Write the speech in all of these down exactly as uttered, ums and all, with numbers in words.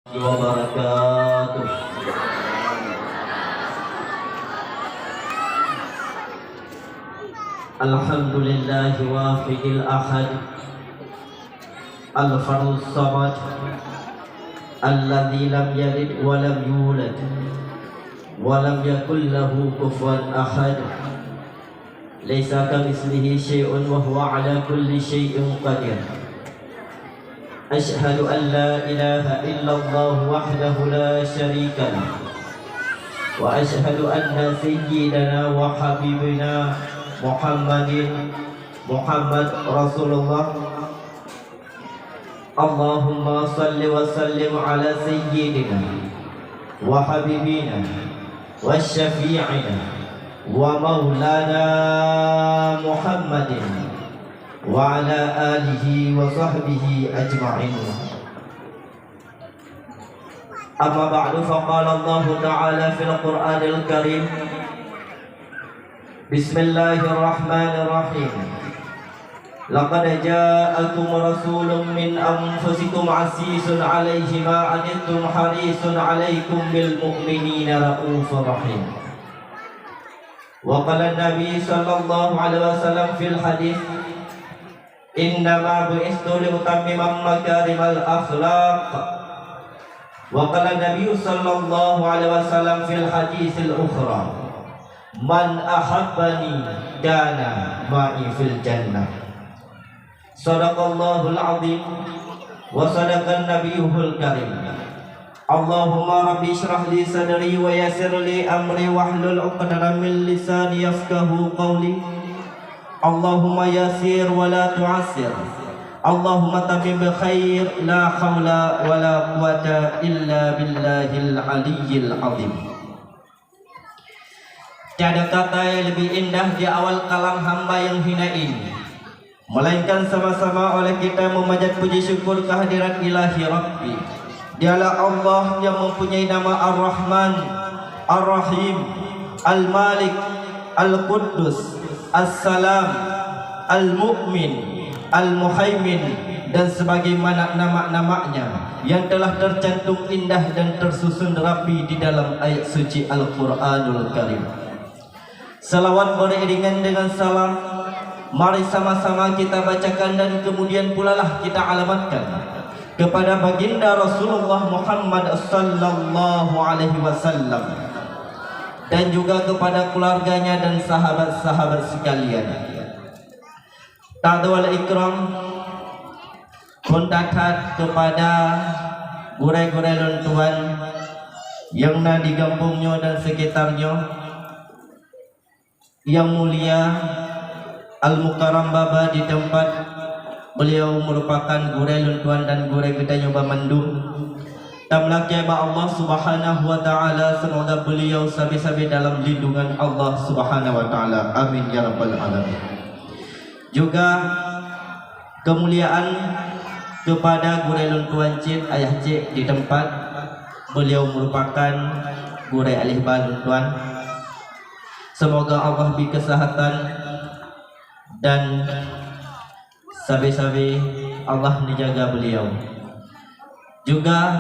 وبركاته. الحمد لله الواحد الأحد الفرد الصمد الذي لم يلد ولم يولد ولم يكن له كفوا أحد. ليس كمثله شيء وهو على كل شيء قدير. أشهد أن لا إله إلا الله وحده لا شريك له، وأشهد أن سيدنا وحبيبنا محمد، محمد رسول الله. اللهم صل وسلم على سيدنا وحبيبنا وشفيعنا ومولانا محمد وعلى آله وصحبه أجمعين. أما بعد، فقال الله تعالى في القرآن الكريم: بسم الله الرحمن الرحيم. لقد جاءكم رسول من أنفسكم عزيز عليه ما عنتم حريص عليكم بالمؤمنين رءوف رحيم. وقال النبي صلى الله عليه وسلم في الحديث: إنما بعثت لأتمم مكارم الأخلاق. وقال النبي صلى الله عليه وسلم في الحديث الأخرى: من أحبني كان معي في الجنة. صدق الله العظيم وصدق نبيه الكريم. اللهم رب اشرح لي صدري ويسر لي أمري واحلل عقدة من لساني يفقهوا قولي. اللهم يسر ولا تعسر. اللهم تمم بخير. لا حول ولا قوة إلا بالله العلي العظيم. Tiada kata yang lebih indah di awal kalam hamba yang hina ini, melainkan sama-sama oleh kita memanjat puji syukur kehadirat Ilahi Rabbi. Dialah Allah yang mempunyai nama Ar-Rahman, Ar-Rahim, Al-Malik, Al-Quddus, As-Salam, Al-Mu'min, Al-Muhaimin, dan sebagaimana nama-namanya yang telah tercantum indah dan tersusun rapi di dalam ayat suci Al-Quranul Karim. Salawat beriringan dengan salam, mari sama-sama kita bacakan dan kemudian pulalah kita alamatkan kepada Baginda Rasulullah Muhammad sallallahu alaihi wasallam dan juga kepada keluarganya dan sahabat-sahabat sekalian. Ta'dhimul ikram, phon that-that kepada gurée-gurée lôn tuan nyang na di gampông nyoe dan sekitar nyoe. Yang mulia Al-Mukarram Baba di tempat, beliau merupakan gurée lôn tuan dan gurée geutanyoe banmandum. Tameulakée bak Allah Subhanahu wa Ta'ala, semoga beliau sabe-sabe dalam lindungan Allah Subhanahu wa Ta'ala. Amin ya rabbal alamin. Juga kemuliaan kepada gurée lôn tuan cit, ayah cit di tempat, beliau merupakan gurée aléh ba lôn tuan. Semoga Allah bri kesehatan dan sabe-sabe Allah neujaga beliau. Juga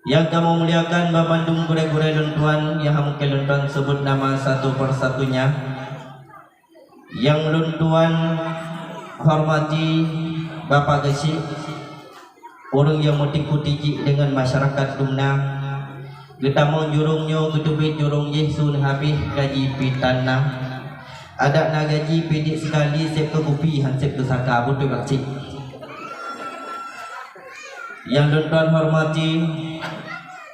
nyang kamoe muliakan banmandum gurée-gurée lôn tuan nyang han mungken lôn tuan sebut nama satu persatunya. Nyang lôn tuan hormati Bapak Geuchik, ureuëng nyang meutikuk-tikuk deungon masyarakat dumna. Geutamong jurông nyoe geuteubiet jurông jih sun habéh gaji pih tan na. Adak na gaji pih diek sekali seb keu kupi han seb keu saka, beutôi Pak Cik. Nyang lôn tuan hormati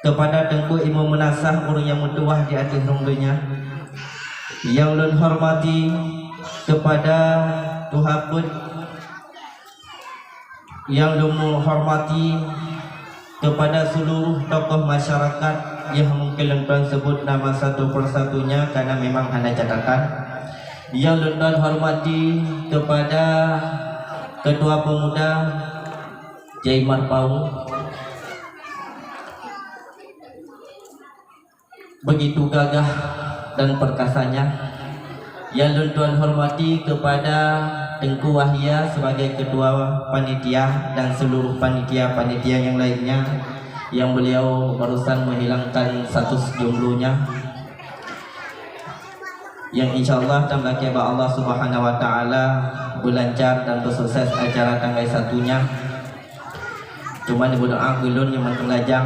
kepada Teungku Imum Meunasah ureuëng nyang meutuwah di ateueh rhueng donya. Nyang lôn hormati kepada tuha peuet, nyang lôn hormati kepada seluruh tokoh masyarakat nyang mungken lôn tuan sebut nama satu persatunya karena memang hana catatan. Nyang lôn tuan hormati kepada Ketua Pemuda Jaimar Pau, begitu gagah dan perkasanya. Nyang lôn tuan hormati kepada Teungku Wahya sebagai ketua panitia dan seluruh panitia-panitia nyang lainnya. yang beliau barusan menghilangkan status jomblonya, yang insya Allah dan lakée bak Allah Subhanahu wa Taala berlancar dan bersukses acara tanggai satunya. Cuma berdoa ulôn nyang mantong lajang,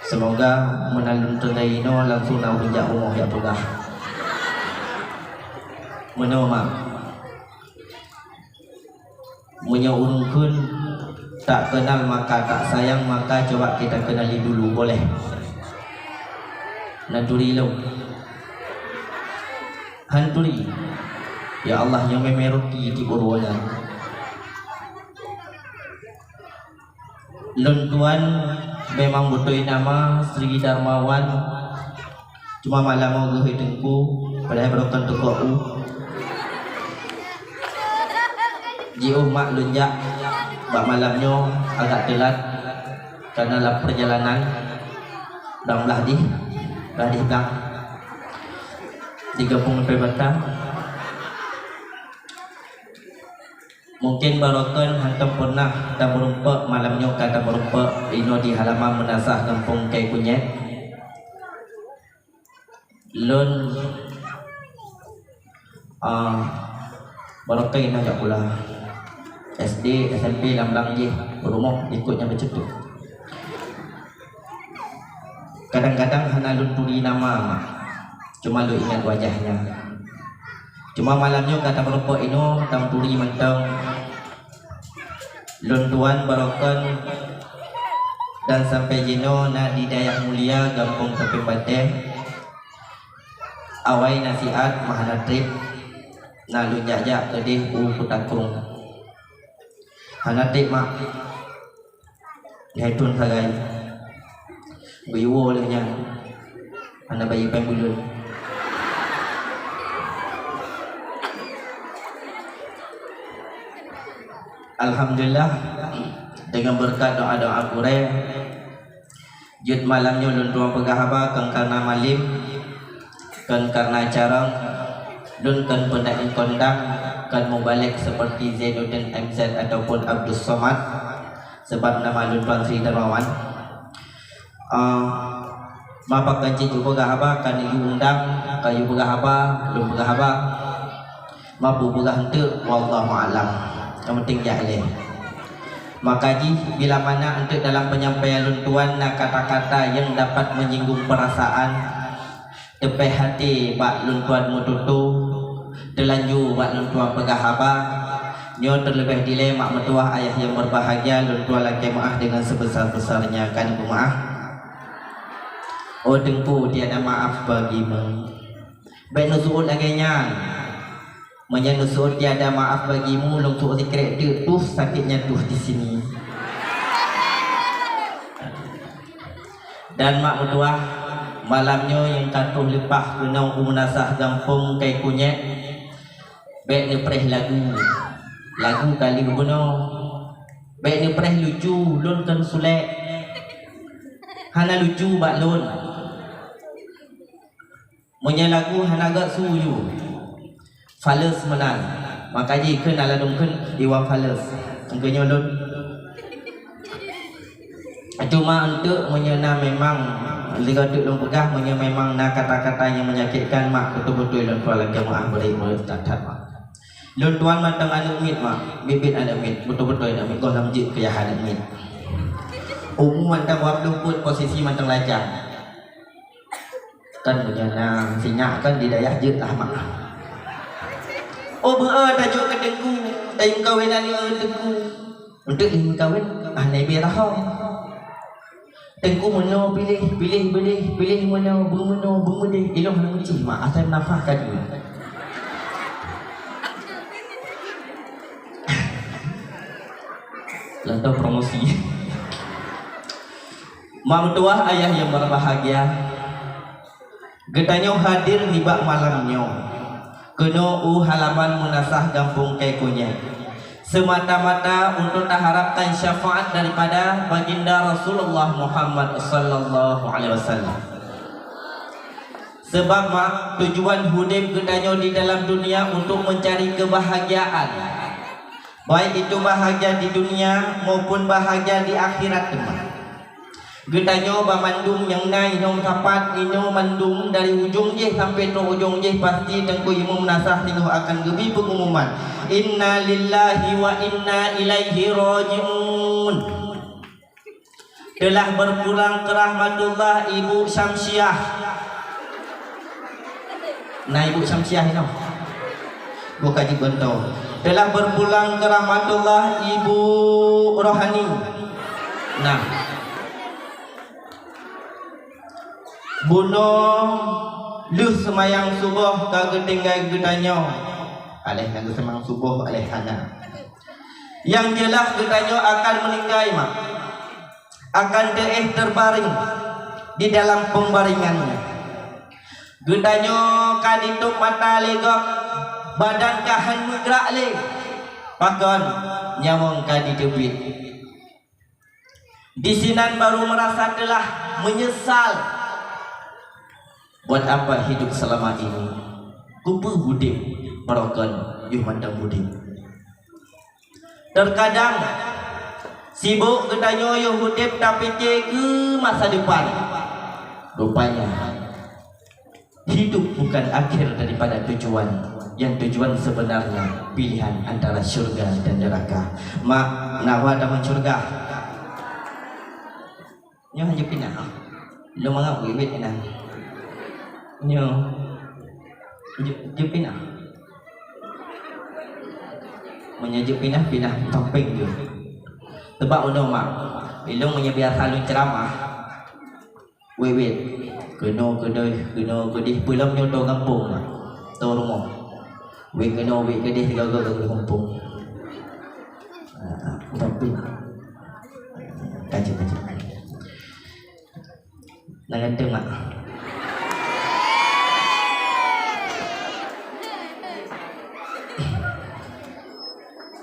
semoga meunan lôn teuntèe inoe langsung na ureueng jak rumoh jak peugah. Meunoe mak. Meunyoe ureueng kheun tak kenal maka tak sayang, maka coba kita kenali dulu, boleh? Nan turi lom. Han turi. Ya Allah, nyoe memang rugi di buruangan. Lôn tuan memang beutôi nama Sri Darmawan. Cuma malam nyoe geuhôi teungku, padahai barokon teungku u. Jiôh mak lôn jak bak malam nyoe agak teulat karena lam perjalanan. Blang blah dih, blah dih blang. Di gampông Lepai Bata. Mungkin barokon hantom pernah tameurumpok, malam nyoe ka tameurumpok inoe di halaman meunasah gampông Kai Kunyet. Lôn, ah, barokon inong jak pula. S D, S M P lam blang jih, peurumoh ikot nyang beuceupeu. Kadang-kadang hana lôn turi nama mak, cuma lôn ingat wajahnya. Cuma malam nyoe ka tameurumpok inoe, tameurumpok mantong. Lôn tuan barokon dan sampai jinoe na di Dayah Mulia, gampông Tapeng Bateh. Awai nasihat meuhana treb, na lôn jak-jak keudeh u Kuta Krueng. Hana treb mak. Lhèe thôn sagai. Geuyue woe lheueh nyan. Hana bayeue péng buleuen. Alhamdulillah, deungon beureukat doa-doa gurèe, jeuet malam nyoe lôn tuan peugah haba kon kareuna malem, kon kareuna carông, lôn kon peunaék kondang, kon mubalek seperti Zainuddin M Z ataupun Abdus Somad. Sabab nama lôn tuan Sri Darmawan. Ah, ma pakon cit yue peugah haba, ka neuyue undang, ka yue peugah haba, lôn peugah haba. Ma peue peugah eunteuk, wallahu a'lam. Nyang penting jak ilèe. Maka jih, bila mana eunteuk dalam penyampaian lôn tuan na kata-kata nyang dapat menyinggung perasaan, teupéh até bak lôn tuan meututoe, teulanjô bak lôn tuan peugah haba. Nyoe teuleubeh dilèe mak meutuwah ayah nyang beubahgia, lôn tuan lakèe meu'ah deungon seubesar-besarnya, ka neupeumaáh. Oh Teungku, tiada maaf bagimu. Bèk neuseuôt lagèe nyan. Meunyoe neuseuôt tiada maaf bagimu, lôn seuôt sikrek teuk, tuh sakitnya tuh di sini. Dan mak meutuwah, malam nyoe nyang ka troh leupah keunoe u meunasah gampông Kai Kunyet, bèk neupreh lagu. Lagu ka lheueh bunoe. Bèk neupreh lucu, lôn kon sulek. Hana lucu bak lôn. Meunyoe lagu hana gak su yue, fales meunan. Maka jih kheun na ladôm kheun Iwan fales. Engkeu nyoe lôn. Cuma eunteuk meunyoe na memang, lagèe teuk lôn peugah, meunyoe memang na kata-kata nyang menyakitkan, mak, beutôi-beutôi lôn tuan lakèe meu'ah, bri meu'ah that-that, mak. Lôn tuan mantong aneuk miet, mak, biet-biet aneuk miet, beutôi-beutôi aneuk miet, goh lom jeuet keu yah aneuk miet. Umu mantong dua ploh peuet, posisi mantong lajang. Kan meunyoe na sinyak kan di dayah jeuet lah mak. Oh beu-e tajok keu teungku, tajok meukawen aneuk teungku. Untuk jih meukawen, ah, leubeh rahom. Teungku meunoe piléh, piléh beudeh, piléh meunoe, beumeunoe, beumeudeh. Ilôn hana meucih mak, asai meunafah ka jeuet. Lantau promosi. Mak meutuwah ayah nyang beubahgia, geutanyoe hadir nibak malam nyoe keunoe u halaman meunasah gampông Kai Kunyet, seumata-mata untuk taharapkan syafaat daripada Baginda Rasulullah Muhammad sallallahu alaihi wasallam. Sebab mak, tujuan udeb geutanyoe di dalam dunia untuk mencari kebahagiaan, baik itu bahagia di dunia maupun bahagia di akhirat teuma. Geutanyoe banmandum nyang na inoe sapat, inoe mandum dari ujong jih sampai trok ujong jih, pasti Teungku Imum Nasah singoh akan geubri peungumuman, "Inna lillahi wa inna ilaihi raji'un." Telah berpulang ke rahmatullah Ibu Syamsiah. Nah, Ibu Syamsiah inoe. Bukan Ibu Ento. Telah berpulang ke rahmatullah Ibu Rohani. Nah. Bunoe lheueh seumayang suboh ka geutinggai geutanyoe. Aléh na geuseumayang suboh, aléh hana. Nyang jeulaih geutanyoe akan meuninggai, mak. Akan teuéh teubaréng di dalam peumbaréngan nyan. Geutanyoe ka jitôb mata lé gob, badan ka hán meugrak lé, pakon nyawöng ka jiteubiet. Disinan baru meurasa teulah meunyeusal. Buat apa hidup selama ini? Keupeue udeb barokon yoh mantong udeb? Terkadang sibok geutanyoe yoh udeb tapike keu masa depan. Rupanya, hidup bukan akhir daripada tujuan. Yang tujuan sebenarnya pilihan antara syurga dan neraka. Mak, na wa tamong syurga? Nyoe hanjeuet pinah. Lôn mangat wit-wit inah. Nyoe. Jeuet, jeuet pinah. Meunyoe jeuet pinah, pinah sampéng jeuet. Teubak unoe mak. Ilôn meunyoe biasa lôn ceuramah. Wit-wit. Keunoe keudeh, keunoe keudeh, peulom nyoe tô gampông mak. Tô rumoh. Wit keunoe, wit keudeh, sigoe-goe gampông. Ah, ah, gampông. Kaji, kaji. Nah, ganteng mak.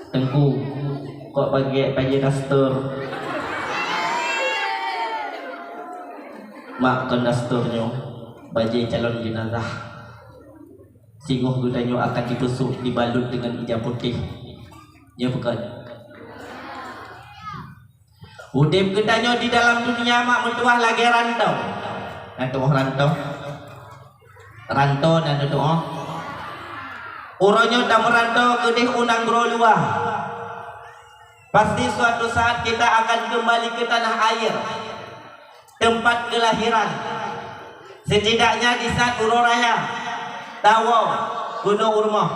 Teungku, kok bajée, bajée daster? Mak, kon daster nyoe, bajée calon jenazah. Singoh geutanyoe akan dipeusok, dibalut deungon ija putéh. Nyoe bukon. Udeb geutanyoe di dalam dunia mak meutuah lagée rantô. Na tuoh rantô? Rantô na tuoh? Uroe nyoe tameuranto keudeh u nanggroe luwa. Pasti suatu saat kita akan kembali ke tanah air, tempat kelahiran. Setidaknya di saat uroe raya, tawoe keunoe u rumoh.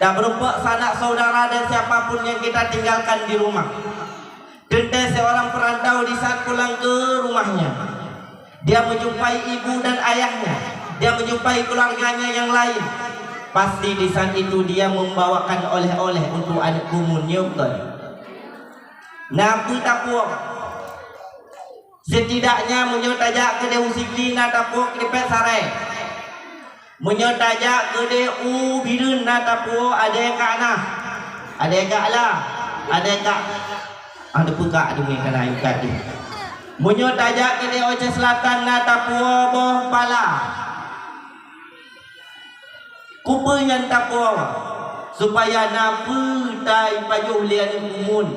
Tabeureumpok sanak saudara dan siapa pun yang kita tinggalkan di rumah. Teuntée seorang perantau di saat pulang ke rumahnya, dia menjumpai ibu dan ayahnya, dia menjumpai keluarganya yang lain. Pasti di saat itu dia membawakan oleh-oleh untuk aneuk kumun nyoe kon. Na peue tapuwoe? Setidaknya meunyoe tajak keudeh u Sigli na tapuwoe keudeh pet sarée. Meunyoe tajak keudeh u Bireuen na tapuwoe adée Kak Na, adée Kak La, adée Kak, ah, teupeugah deungon kana ikat deh. Meunyoe tajak keudeh Aceh Selatan na tapuwoe boh pala. Keupeue nyan tapuwoe? Supaya na peue taipajoh lé aneuk kumun,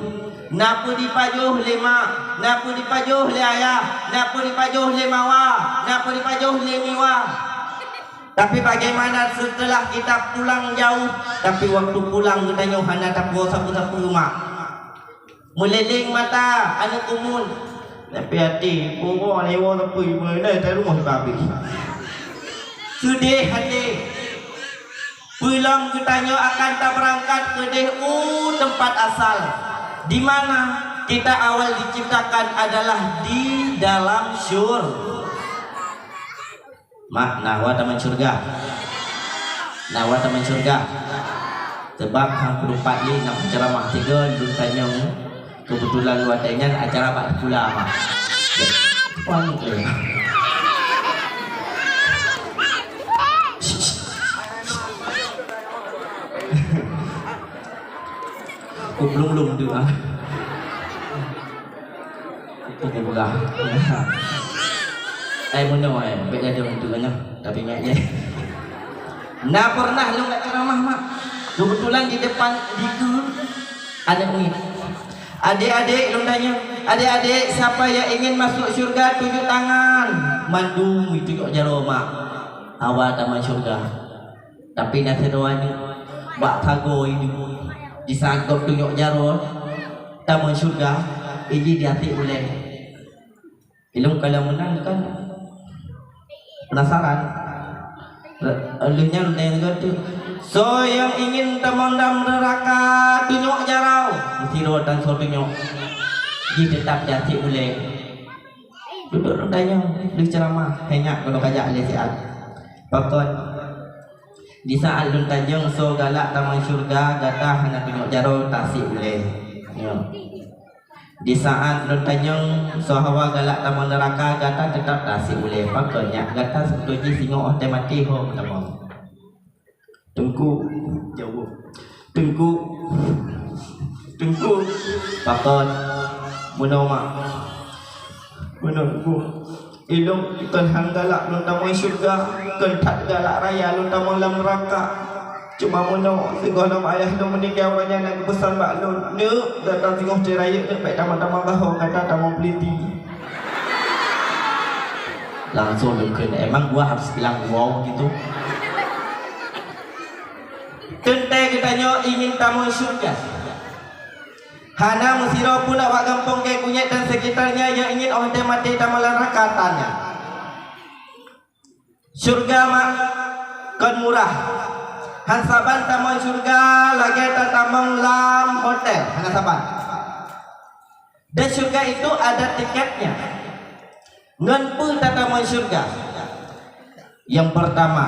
na peue dipajoh lé mak, na peue dipajoh lé ayah, na peue dipajoh lé mawa, na peue dipajoh lé miwa. Tapi bagaimana setelah kita pulang jauh, tapi waktu pulang geutanyoe hana tapuwoe sapeue-sapeue mak? Meuleleng mata aneuk kumun. Tapi até, punggoe lewat tapi meunai tarumoh babeh. Seudeh até. Peulom geutanyoe akan tabeurangkat keudeh u teumpat asal, di mana kita awal diciptakan adalah di dalam syur- Mak, na wa taman syurga. Na wa taman syurga. Sebab hang peurupat lé na peuceramah tiga lôn tanyong. Keubeutulan watée nyan acara bak sikula, Mak. Panik lé. Ku belum-belum tu ah. Itu ku peugah. Eh, meunoe, eh, bèk gadong tu nyoe. Tapi ingat je. Na pernah lôn ka ceramah, Mak. Kebetulan di depan dikeue aneuk miet. Adek-adek lôn tanya, Adik-adik, siapa yang ingin masuk syurga, tunjuk tangan. Mandum itunyok jaroe mak. Awai tamong syurga. Tapi na sidroe aneuk bak sagoe iduek. Di saat gob tunyok jaroe tamong syurga, iji di até ulèe. Ilôn kalau menang kan penasaran. Lheueh nyan lôn tanyong lagèe nyoe, "Soe nyang ingin tamong lam neuraka, tunyok jaroe." Sidroe tan soe tunyok. Jih teutap di até ulèe. Dudoe lôn tanyong, lheueh ceuramah, hai nyak keunoe kajak lé siat. Pakon? Di saat lôn tanyong soe galak tamong syurga, gata hana tunyok jaroe, tasék ulèe. Nyoe. Di saat lôn tanyong soe hawa galak tamong neuraka, gata teutap tasék ulèe. Pakon nyak, gata seubeutôi jih singoh óh teumaté ho meutamong. Teungku, jaweueb. Teungku, Teungku, pakon? Meunoe mak. Meunoe Teungku. Ilôn kon han galak lôn tamong syeuruga, kon that galak raya lôn tamong lam neuraka. Cuma meunoe, sigohlom ayah lôn meuninggai, uroe nyan na geupeusan bak lôn, "Neuk, gata singoh trép rayeuk neuk, bèk tamong-tamong gaho, gata tamong peuliti." Langsung lôn kheun, "Emang gua harus bilang wow gitu?" Teuntèe geutanyoe ingin tamong syeuruga. Hana meusidroe pun awak gampông Kèe Kunyèt dan sekitarnya nyang ingin óh watèe maté tamong lam neuraka tan nyan. Syeuruga mak kon murah. Han saban tamong syeuruga lagèe tatamong lam hotel, hana saban. Dan syeuruga itu ada tiketnya. Ngon peue tatamong syeuruga? Yang pertama,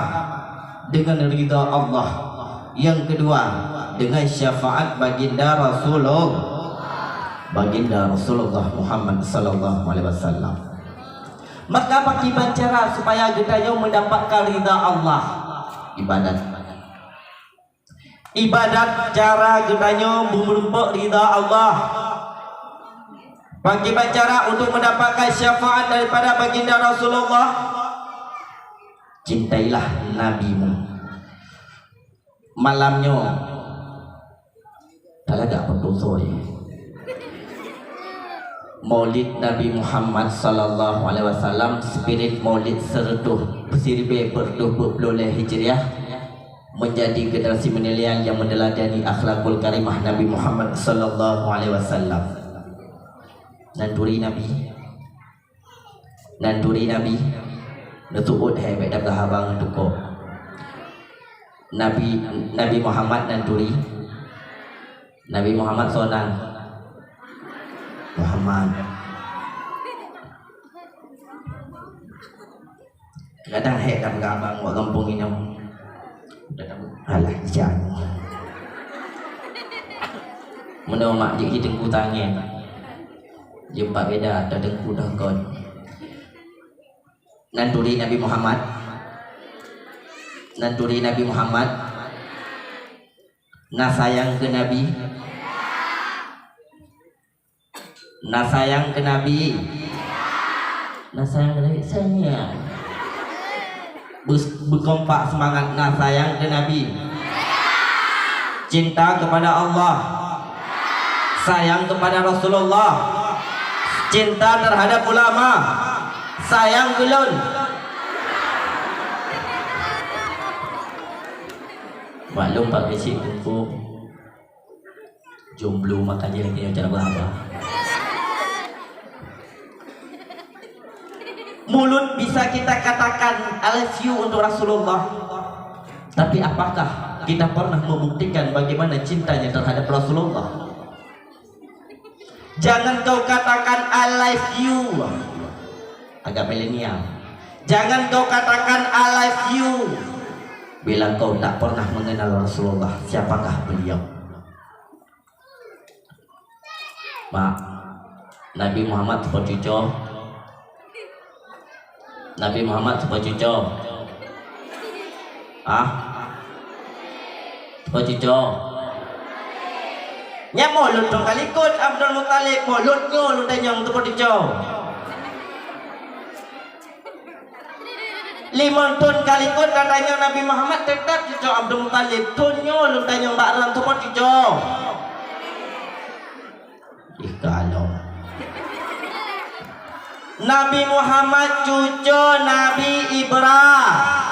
dengan ridha Allah. Yang kedua, dengan syafaat baginda Rasulullah, baginda Rasulullah Muhammad sallallahu alaihi wasallam. Maka, pakriban cara supaya geutanyoe mendapatkan ridha Allah? Ibadat. Ibadat cara geutanyoe meureumpok ridha Allah. Pakriban cara untuk mendapatkan syafaat daripada baginda Rasulullah? Cintailah nabimu. Malam nyoe talagak peutusoe. Maulid Nabi Muhammad sallallahu alaihi wasallam, spirit Maulid siribèe peuet reutôh peuet ploh lhèe Hijriah, menjadi generasi milenial yang meneladani akhlakul karimah Nabi Muhammad sallallahu alaihi wasallam. Nan turi Nabi. Nan turi Nabi. Neuseuôt hai bèk dapeuhaba ngon tuko. Nabi, Nabi Muhammad nan turi. Nabi Muhammad soe nan? Muhammad. Kadang hék dapeuhaba ngon gampông inong. Alah, jan. Meunoe mak jih teungku tangieng. Jumpa beda atau teungku dah kon. Nan turi Nabi Muhammad. Nan turi Nabi Muhammad. Na sayang keu Nabi. Na sayang keu Nabi. Na sayang keu Nabi. Sayang. Beu-, beukompak seumangat, na sayang keu Nabi. Cinta kepada Allah. Sayang kepada Rasulullah. Cinta terhadap ulama. Sayang keu lôn. Maklum Pak Keuchik Teungku jomblo, makanya lagi nyoe cara berhaba. Mulut bisa kita katakan "I love you" untuk Rasulullah, tapi apakah kita pernah membuktikan bagaimana cintanya terhadap Rasulullah? Jangan kau katakan "I love you", agak milenial. Jangan kau katakan "I love you" bila kau tak pernah mengenal Rasulullah, siapakah beliau. Mak, Nabi Muhammad teupeue cucoe? Nabi Muhammad teupeue cucoe? Ah? Teupeue cucoe? Nyan Maulud thon ka likot Abdul Muthalib, Maulud nyoe lôn tanyong teupeue cucoe. Limong thon ka likot ka tanyong Nabi Muhammad, teutap cucoe Abdul Muthalib. Thon nyoe lôn tanyong bak droen teupeue cucoe. Ih, kalon. Nabi Muhammad cuco Nabi Ibrahim.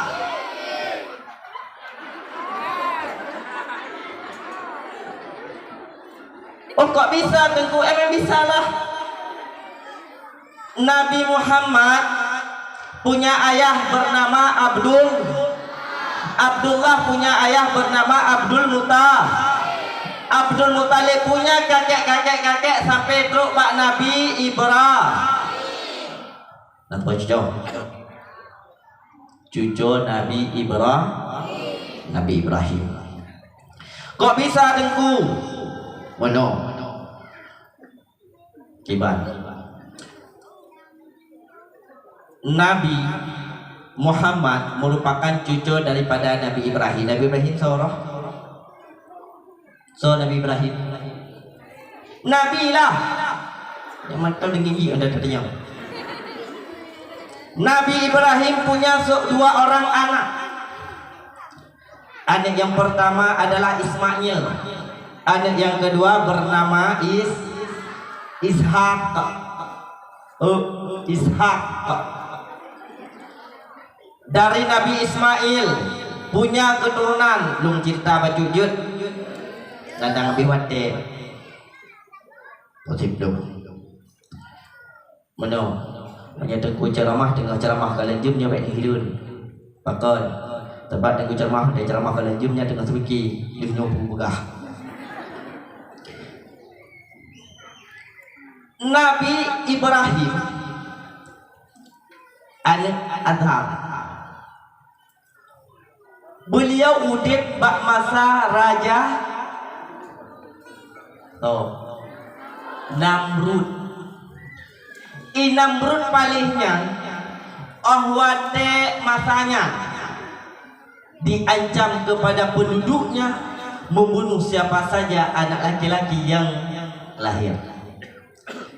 Oh, kok bisa, Teungku? Emang bisa lah. Nabi Muhammad punya ayah bernama Abdul. Abdullah punya ayah bernama Abdul Muta-, Abdul Muthalib punya kakek-kakek-kakek sampai trok bak Nabi Ibrahim. Nah, cuco. Cuco Nabi Ibra-, Nabi Ibrahim. Kok bisa, Teungku? Mano? Kiban. Nabi Muhammad merupakan cuco daripada Nabi Ibrahim. Nabi Ibrahim soe roh? Soe Nabi Ibrahim? Nabi lah. Nyang mantong deungon gigi anda tanya. Nabi Ibrahim punya se-, dua orang anak. Anak yang pertama adalah Ismail. Anak yang kedua bernama Is-, Ishak. Oh, Ishak. Dari Nabi Ismail punya keturunan, lôn cerita bacut jeuet. Kadang habéh watée. Positif dong. Meunoe, meunyoe Teungku ceramah, teungoh ceramah ka lheueh jeuem nyoe bèk neuhireuen. Pakon? Sabab Teungku ceramah, watée ceramah ka lheueh jeuem nyan teungoh seupike, deuh nyoe peugah. Nabi Ibrahim, aneuk Azhar. Beuliau udeb bak masa raja, oh, Namrud. I Namrud paléh nyan, óh watée masa nyan, diancam kepada penduduknya membunuh siapa saja anak laki-laki yang lahir.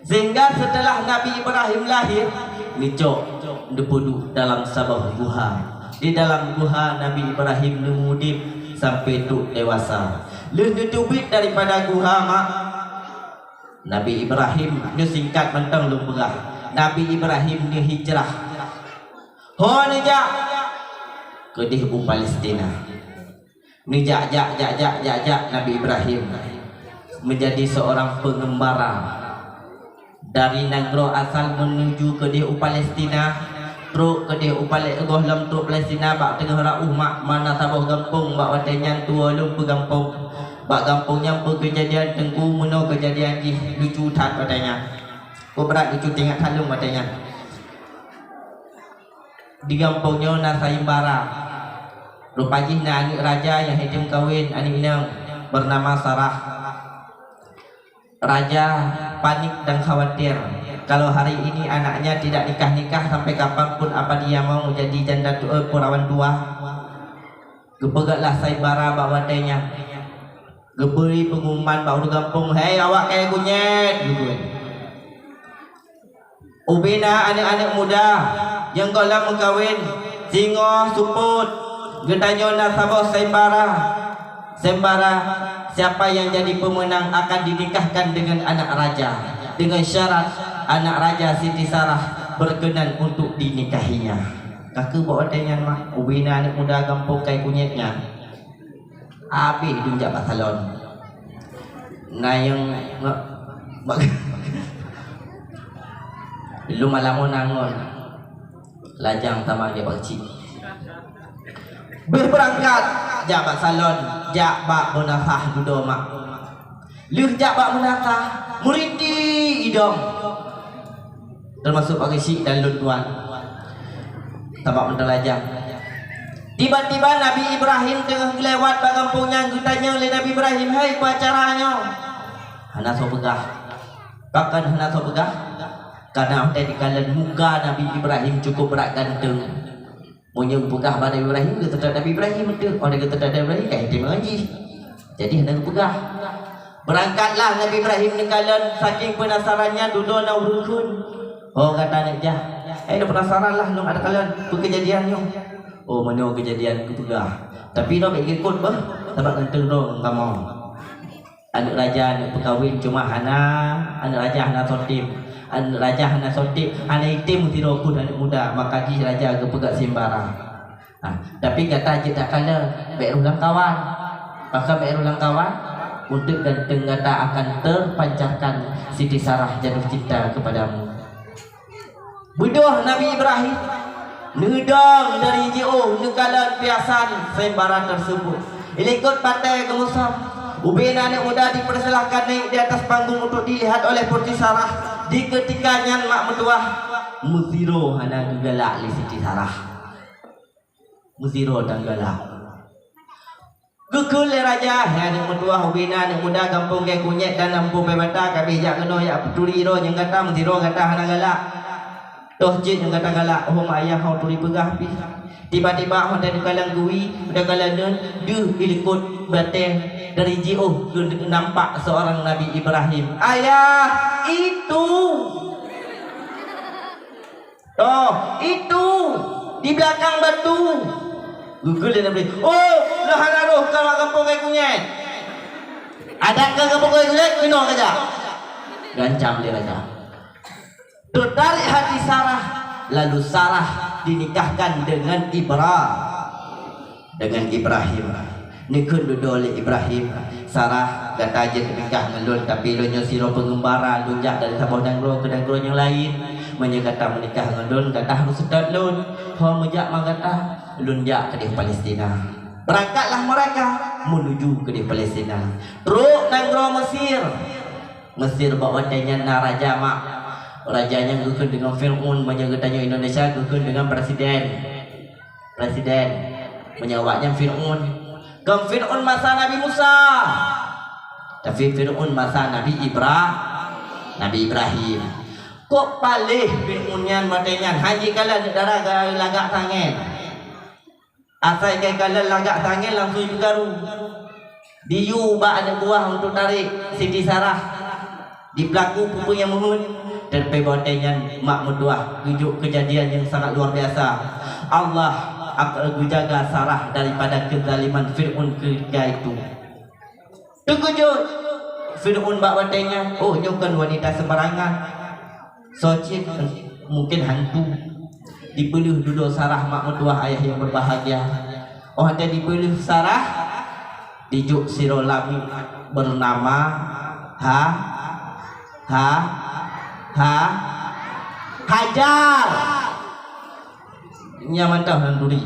Sehingga setelah Nabi Ibrahim lahir, neucok, neupeuduek dalam saboh guha. Di dalam guha Nabi Ibrahim neuudeb sampai trok dewasa. Lheueh neuteubiet daripada guha, mak, Nabi Ibrahim, nyoe singkat mantong lôn peugah, Nabi Ibrahim neuhijrah. Ho neujak? Keudeh u Palestina. Neujak, jak, jak, jak, jak, jak Nabi Ibrahim menjadi seorang pengembara dari nanggroe asal menuju keudeh u Palestina, trok keudeh u Pale-, gohlom trok Palestina bak teungoh rauh mak, mana saboh gampông bak watée nyan tuwoe lôn peugampông. Bak gampông nyan peukeujadian Teungku, meunoe keujadian jih lucu that watée nyan. Peubrat lucu teuingat that lôn watée nyan. Di gampông nyoe na sayembara. Rupa jih na aneuk raja nyang hidem kawen aneuk inong bernama Sarah. Raja panik dan khawatir kalau hari ini anaknya tidak nikah-nikah sampai kapan pun apa dia mau menjadi janda tu-, eh, perawan tua. Geupeugah lah sayembara bak watée nyan. Geubri peungumuman bak ureuëng gampông, "Hei awak kayée kunyét!" geupeugah. Ubena aneuk-aneuk muda nyang gohlom meukawen, singoh seupôt, geutanyoe na saboh sayembara. Sayembara, siapa yang jadi pemenang akan dinikahkan dengan anak raja, dengan syarat anak raja Siti Sarah berkenan untuk dinikahinya. Ka keuh bak watée nyan mak, ubena aneuk muda gampông kayée kunyét nyan. Habéh dum jak bak salon. Na nyang nge-, bak-, lom malam ngon angon. Lajang tamah jak bak cik. Beuh beurangkat jak bak salon, jak bak beunasah dudoe mak. Lheueh jak bak beunasah, meuriti idong. Teumasok bak geusyik dan lôn tuan. Sabab meuteulajang. Tiba-tiba Nabi Ibrahim teungoh geulewat bak gampông nyan, geutanyong lé Nabi Ibrahim, "Hai, peue acara nyoe?" Hana soe peugah. Pakon hana soe peugah? Karena watée dikalon muka Nabi Ibrahim cukup brat ganteng. Meunyoe geupeugah bak Nabi Ibrahim, geuteutap Nabi Ibrahim teuh. Óh lheueh geuteutap Nabi Ibrahim, ka item ngon jih. Jadi hana geupeugah. Beurangkatlah Nabi Ibrahim neukalon, saking peunasarannya dudoe na ureuëng kheun. "Oh, gata neuk jah. Eh, neupenasaran lah, lôn adak kalon, peue keujadian nyoe?" "Oh, meunyoe keujadian geupeugah. Tapi droe bék geuikot beuh, sabab ganteng droe ngon kamoe." Aneuk raja neuk peukawen, cuma hana, aneuk raja hana soe tem. An-, raja hana soe tém, hana item sidroe pun aneuk muda, maka jih raja geupeugah sayembara. Ha, tapi gata jeuet takalon, bèk rôh lam kawan. Pakon bèk rôh lam kawan? Untuk ganteng gata akan terpancarkan Siti Sarah jatuh cinta kepadamu. Beudôh Nabi Ibrahim neudong dari jiôh neukalon piasan sayembara tersebut. Ilikot batèe geumeusom, ubé aneuk muda dipersilahkan naik di atas panggung untuk dilihat oleh Putri Sarah. Di keutika nyan mak meutuwah meusiro hana geugalak lé Siti Sarah. Meusiro tan galak. Geukheun lé raja, "Hai aneuk meutuwah, ubé na aneuk muda gampông Gèe Kunyèt dan gampông Bèe Bata, ka abéh jak keunoe jak peuturi droe nyang gata, meusiro gata hana galak. Toh cit nyang gata galak, hom ayah hom turi peugah pih." Tiba-tiba hom teukalon geuwi, teukalon neun, deuh ilikot batèe dari jiôh keu nampak seorang Nabi Ibrahim. "Ayah, itu!" Toh, itu di belakang batu. Geukheun lé Nabi, "Oh, lôn hana rôh keu gampông Gèe Kunyèt. Adak keu gampông Gèe Kunyèt, keunoe keujak." Geuancam lé raja. Tertarik hati Sarah, lalu Sarah dinikahkan dengan Ibra-, dengan Ibrahim. Neukheun dudoe lé Ibrahim, "Sarah, gata jeuet nikah ngon lôn, tapi lôn nyoe sidroe peungeumbara, lôn jak dari saboh nanggroe keu nanggroe nyang laén. Meunyoe gata meunikah ngon lôn, gata harôh seutôt lôn. Ho meujak ma gata, lôn jak keudéh Palestina." Berangkatlah mereka menuju keudéh Palestina. Trok nanggroe Mesir. Mesir bak watèe nyan na raja mak. Raja nyan geukheun deungon Fir'aun, meunyoe geutanyoe Indonesia geukheun deungon presiden. Presiden. Meunyoe awak nyan Fir'aun. Kon Fir'aun masa Nabi Musa. Tapi Fir'aun masa Nabi Ibra-, Nabi Ibrahim. Kok paléh Fir'aun nyan watèe nyan, han jikalon aneuk dara ga-, lagak tangen. Asai jikalon lagak tangen langsung jikaru. Diyue bak aneuk buah untuk tarek Siti Sarah. Di peulaku peue-peue nyang meuheuet, teupeu watèe nyan mak meutuah geujok keujadian nyang sangat luar biasa. Allah ak-, geujaga Sarah daripada keuzaliman Fir'aun ketika itu. Teukeujot Fir'aun bak watèe nyan, "Oh, nyoe kon wanita sembarangan. Soe cit, mungkin hantu." Dipeuleueh dudoe Sarah mak meutuah ayah nyang berbahagia. Óh watèe dipeuleueh Sarah, dijok sidroe lamiet bernama Ha-, Ha-, Ha-, Hajar. Nyan mantong nan turi.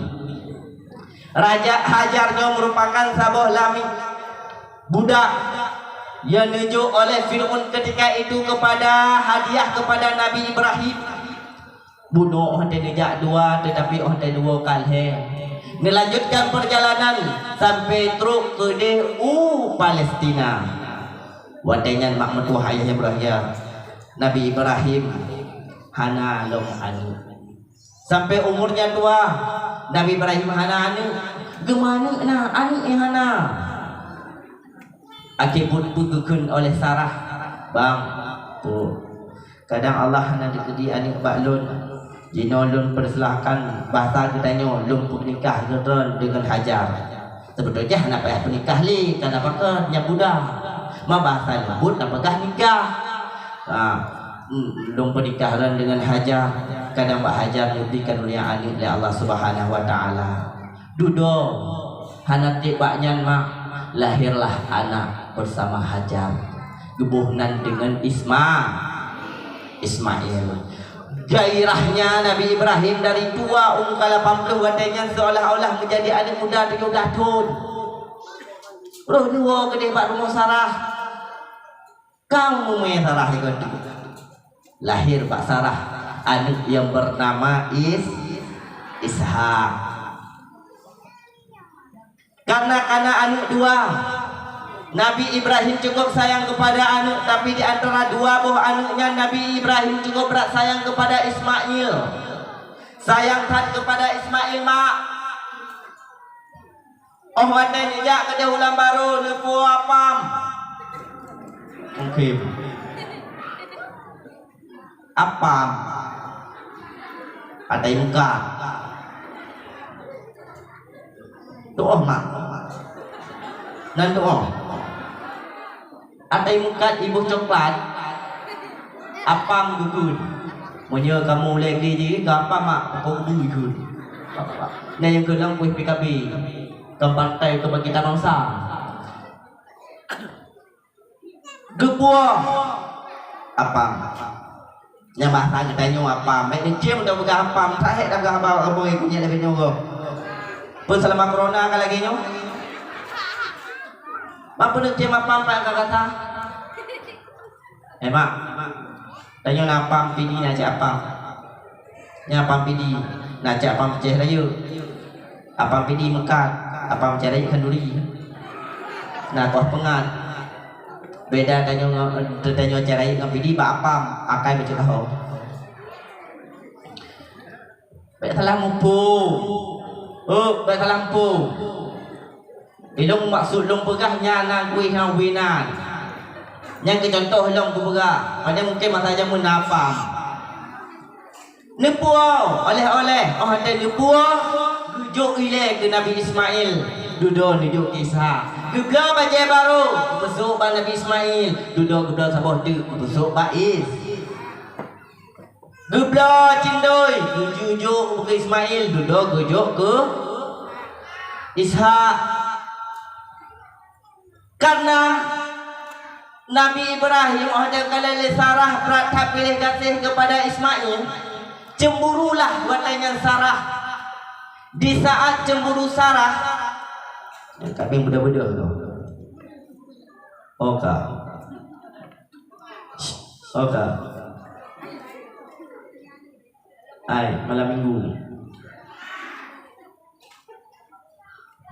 Raja Hajar nyoe merupakan saboh lamiet budak nyang neujok oleh Fir'aun ketika itu kepada hadiah kepada Nabi Ibrahim. Bunoe óh watèe neujak dua, tetapi óh watèe dua ka lhèe. Neulanjutkan perjalanan sampai trok keudéh u Palestina. Watèe nyan mak meutuah ayah nyang berbahagia, Nabi Ibrahim hana lom aneuk. Sampai umurnya tua, Nabi Ibrahim hana aneuk. Geumeuaneuk na, aneuk nyang hana. Akhé buet peugeukeun oleh Sarah, "Bang, Pu, kadang Allah hana dikeudi aneuk bak lôn. Jinoe lôn peusilahkan bahsa geutanyoe lôn peunikah droen deungon Hajar." Seubeutôi jih hana payah peunikah lé, kana pakon nyang muda. Ma bahasa leumbot na peugah nikah. Ha, hmm, lôn peunikah lôn deungon Hajar, kadang bak Hajar neubri karunia aneuk lé Allah Subhanahu wa Taala. Dudoe, hana trép bak nyan mak, lahirlah anak bersama Hajar. Geuboh nan deungon Isma-, Ismail. Gairahnya Nabi Ibrahim dari tua umur ka lapan puluh watèe nyan seolah-olah menjadi aneuk muda tujoh blah thon. Roh neuwoe keudéh bak rumoh Sarah. Ka meumé Sarah ikot. Lahir bak Sarah aneuk yang bernama Is-, Ishak. Karena, karena aneuk dua, Nabi Ibrahim cukup sayang kepada aneuk, tapi di antara dua boh aneuk nyan, Nabi Ibrahim cukup brat sayang kepada Ismail. Sayang that kepada Ismail, mak. Óh watèe neujak keudéh ulam barô, neupuwoe apam. Mungkin. Apam. Atai muka. Tu'oh mak. Nan tu'oh. Atai muka iboh coklat. Apam geukheun. Meunyoe kamoe ulèe glé jih, keu apam mak, pakon bu geukheun. Nyan nyang keu lôn kueh P K B. Keu partai Kebangkitan Bangsa. Geupuwoe apam. Nyang bahasa geutanyoe apam. Bèk neucém tapeugah apam, sahét tapeugah haba kamoe kunyat lagèe nyoe goh. Peue seulama corona ka lagèe nyoe? Mak peue neucém apam pat ka gata? Eh, mak. Tanyoe na apam pidi, na cit apam. Nyan apam pidi, na cit apam peucéh rayeuk. Apam pidi meukat, apam peucéh rayeuk khanduri. Na koh peungat. Beda tanyoe ngon, tanyoe peucéh rayeuk ngon pidi bak apam, akai meucit ho. Bèk salah muphom. Oh, bèk salah muphom. Ilôn maksud lôn peugah nyan na kueh nyang winan. Nyan keu contoh lôn kupeugah. Padahai mungken masa jameun na apam. Neupuwoe, oleh-oleh, óh watèe neupuwoe, geujok ilèe keu Nabi Ismail, dudoe neujok keu Ishak. Geubloe bajèe barô, geupeusôk bak Nabi Ismail, dudoe geubloe saboh teuk, geupeusôk bak Is. Geubloe cindôi, geujok keu Ismail, dudoe geujok keu Ishak. Karena Nabi Ibrahim óh watèe kalon lé Sarah brat that piléh gaséh keupada Ismail, cemburulah watèe nyan Sarah. Di saat cemburu Sarah, nyang ka beudoh-beudoh tu. Oka. Oka. Ai, malam minggu ni.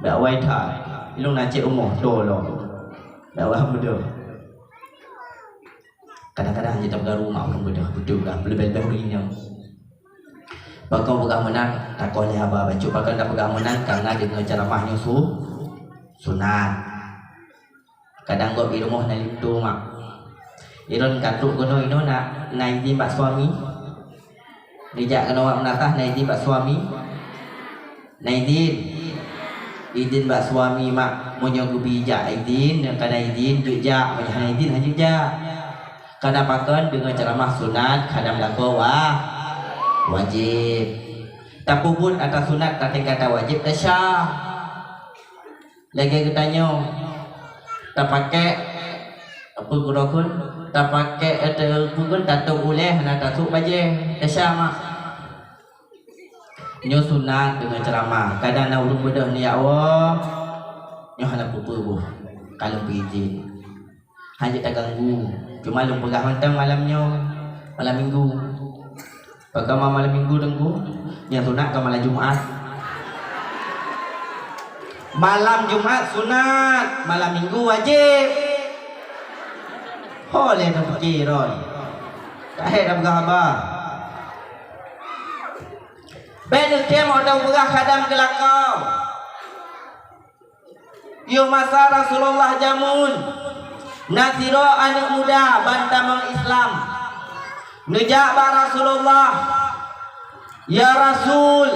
Dak wai that. Ilôn na cit rumoh, to lom. Dak wai beudôh. Kadang-kadang jeuet tapeugah rumoh ureueng beudôh, beudôh dah, leubeh-leubeh ureueng inong. Pakon peugah meunan, takoh lé haba bacut. Pakon tapeugah meunan, karena deungoe ceuramah nyoe su-, sunat. Kadang gob di rumoh na linto, mak. Ilôn ka trok keunoe inoe na, na idin bak suami. Neujak keunoe bak meunasah na idin bak suami. Na idin. Idin bak suami, mak. Meunyoe geubri jak idin, nyoe ka na idin, jeuet jak. Meunyoe hana idin, hana jeuet jak. Karena pakon deungon ceuramah sunat, kadang lakoe wa-, wajéb. Tapeubuet atra sunat, tatinggai atra wajéb, tasya. Lagèe geutanyoe, tapakék, peue keudroe kheun, tapakék, eh, te-, peue kheun, tatôp ulèe, hana tasôk bajèe, tasya mak. Nyoe sunat deungon ceuramah. Kadang na ureueng beudôh neujak woe, nyoe hana peue-peue boh, ka lôn peuidin. Hana jeuet taganggu. Cuma lôn peugah mantong malam nyoe, malam minggu. Pakon malam minggu, Teungku? Nyang sunat ka malam Jumat. Malam Jumat sunat, malam minggu wajéb. Ho lé tapiké droe. Ka hék tapeugah haba. Bèk neutem ho tapeugah kadam keu lakoe. Yoh masa Rasulullah jameun, na sidroe aneuk muda ban tamong Islam. Neujak bak Rasulullah, "Ya Rasul,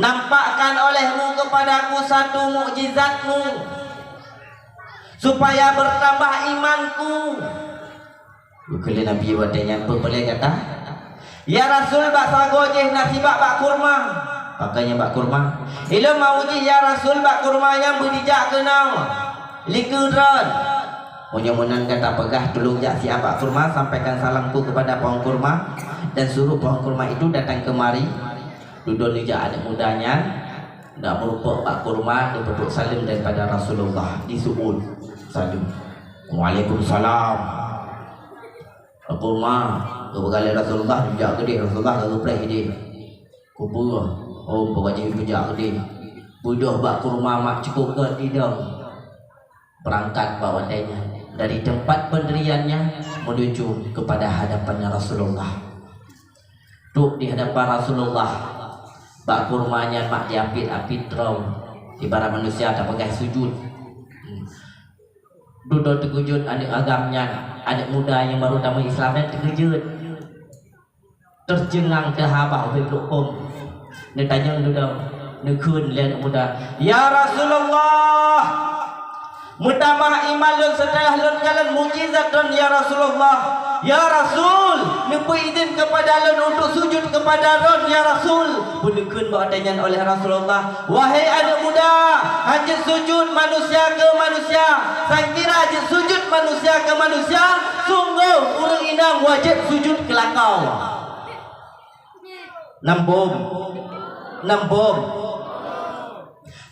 nampakkan olehmu kepadaku satu mukjizatmu, supaya bertambah imanku." Geukheun lé Nabi watèe nyan, "Peue peureulèe gata?" "Ya Rasul, bak sagoe jih na sibak bak kurma." "Pakon nyan bak kurma?" "Ilôn mau jih, ya Rasul, bak kurma nyan beudijak keunoe likeu droen." "Meunyoe meunan gata peugah, tulông jak siat bak kurma, sampaikan salamku kepada pohon kurma, dan suruh pohon kurma itu datang kemari." Dudoe neujak aneuk muda nyan, na meureumpok bak kurma, geupeutrok saleuem daripada Rasulullah, jisu'ul saleuem. "Waalaikumsalam." Kurma, geupeugah lé Rasulullah, geujak keudeh, Rasulullah ka geupreh idéh. Kupeue? Oh, pokok jih geujak keudeh. Beudôh bak kurma mak cukôp gèt idong. Berangkat bak watèe nyan dari tempat pendiriannya menuju kepada hadapannya Rasulullah. Trôk di hadapan Rasulullah, bak kurma nyan mak jiapit-apit droe, ibarat manusia tapeugah sujud. Hmm. Dudoe teukeujot aneuk agam nyan, aneuk muda nyang baru tamong Islam nyan teukeujot. Teuceungang teuhaba ubé pluphom. Neutanyong dudoe, neukheun lé aneuk muda, "Ya Rasulullah, meutamah iman lôn seuteulah lôn kalon mukjizat droen, ya Rasulullah." "Ya Rasul, neupeuidin keupada lôn untuk sujud keupada Droen, ya Rasul." Peuneukeun bak watée nyan oleh Rasulullah, "Wahai aneuëk muda, hana jeuet sujud manusia keu manusia. Sangkira jeuet sujud manusia keu manusia, sunggoh ureuëng inong wajéb sujud keu lakoe." Nam bom. Nam bom.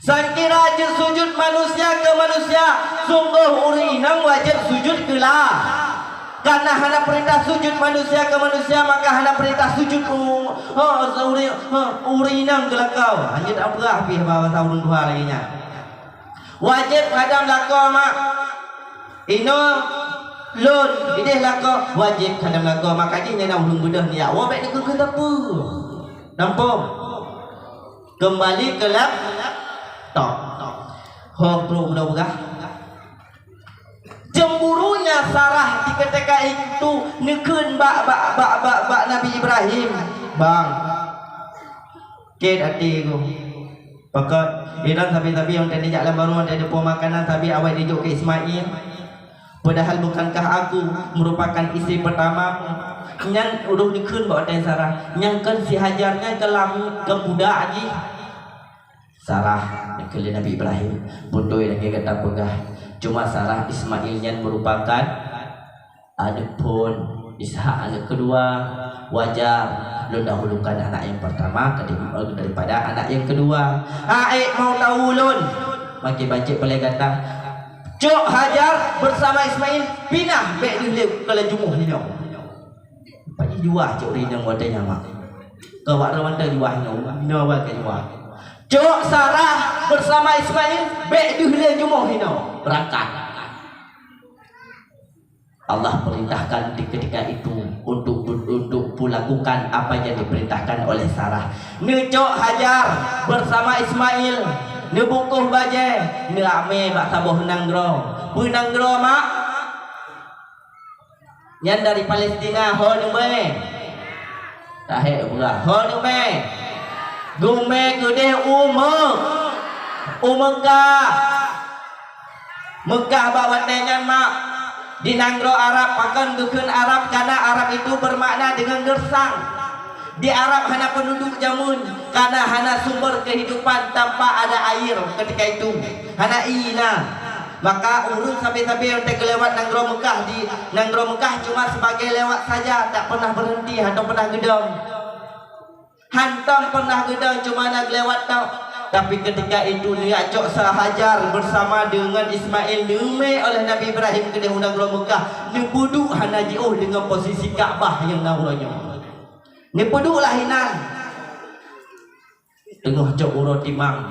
Sangkira jeuet sujud manusia keu manusia, sunggoh ureuëng inong wajéb sujud keu la. Karena hana peurintah sujud manusia keu manusia, maka hana peurintah sujud u-, ho, ureuëng, ho, ureuëng inong keu lakoe. Hana tapeugah pih bahwa ureuëng tuha lagée nyan. Wajéb khadam lakoe mak. Inoe lôn ideh lakoe, wajéb khadam lakoe. Maka jih nyan ureuëng beudôh nyak, woe bék neukeukeue teupeu. Nampom. Keumbali keu lap-, tok. Ho trok udah peugah. Cemburunya Sarah di ketika itu neukheun bak, bak, bak, bak, bak Nabi Ibrahim, "Bang, ket até ku." Pakon, inan sabe-sabe nyang tadi jak lam barô, tadi po makanan sabe awai dijok keu Ismail. Padahal bukankah aku merupakan istri pertamamu? Nyan udah dikheun bak watée Sarah. Nyang kon si Hajar nyan keulamut, keu budak jih. Sarah, dikheun lé Nabi Ibrahim, beutôi lagée gata peugah. Cuma Sarah, Ismail nyan merupakan aneuëk phon, Ishak aneuëk keudua, wajar lôn dahulukan anak nyang pertama ketimbang daripada anak nyang keudua. Hai mau tahu lôn, makin bancit palai gata. Cok Hajar bersama Ismail pinah bék deuh lé keu lam jumoh nyoe. Paji juah cok rinong watée nyan mak. Keu wak ron mantong juah nyoe, nyoe awai ka juah. Cok Sarah bersama Ismail bék deuh lé jumoh nyoe, berangkat. Allah perintahkan di ketika itu untuk, untuk melakukan apa yang diperintahkan oleh Sarah. Neucok Hajar bersama Ismail, neubungkôh bajée, neuamé bak saboh nanggroe. Peue nanggroe mak? Nyan dari Palestina, ho neumé. Tahé beurah, ho neumé. Geumé keudeh u Me-, u Meukah. Meukah bak watée nyan mak, di nanggroe Arab, pakon geukheun Arab, karena Arab itu bermakna dengan gersang. Di Arab hana penduduk jameun, karena hana sumber kehidupan tanpa ada air ketika itu. Hana ié na. Maka ureuëng sabe-sabe nyang teuk geulewat nanggroe Meukah, di nanggroe Meukah cuma sebagai lewat saja, tak pernah berhenti, hana pernah geudong. Hantom pernah geudong, cuma na geulewat tok. Tapi ketika itu, neujak cok Hajar bersama dengan Ismail neumé oleh Nabi Ibrahim keudeh u nanggroe Meukah, neupeuduek hana jiôh dengan posisi Ka'bah nyang na uroe nyoe. Neupeuduek lah inan. Teungoh cok uroe timang.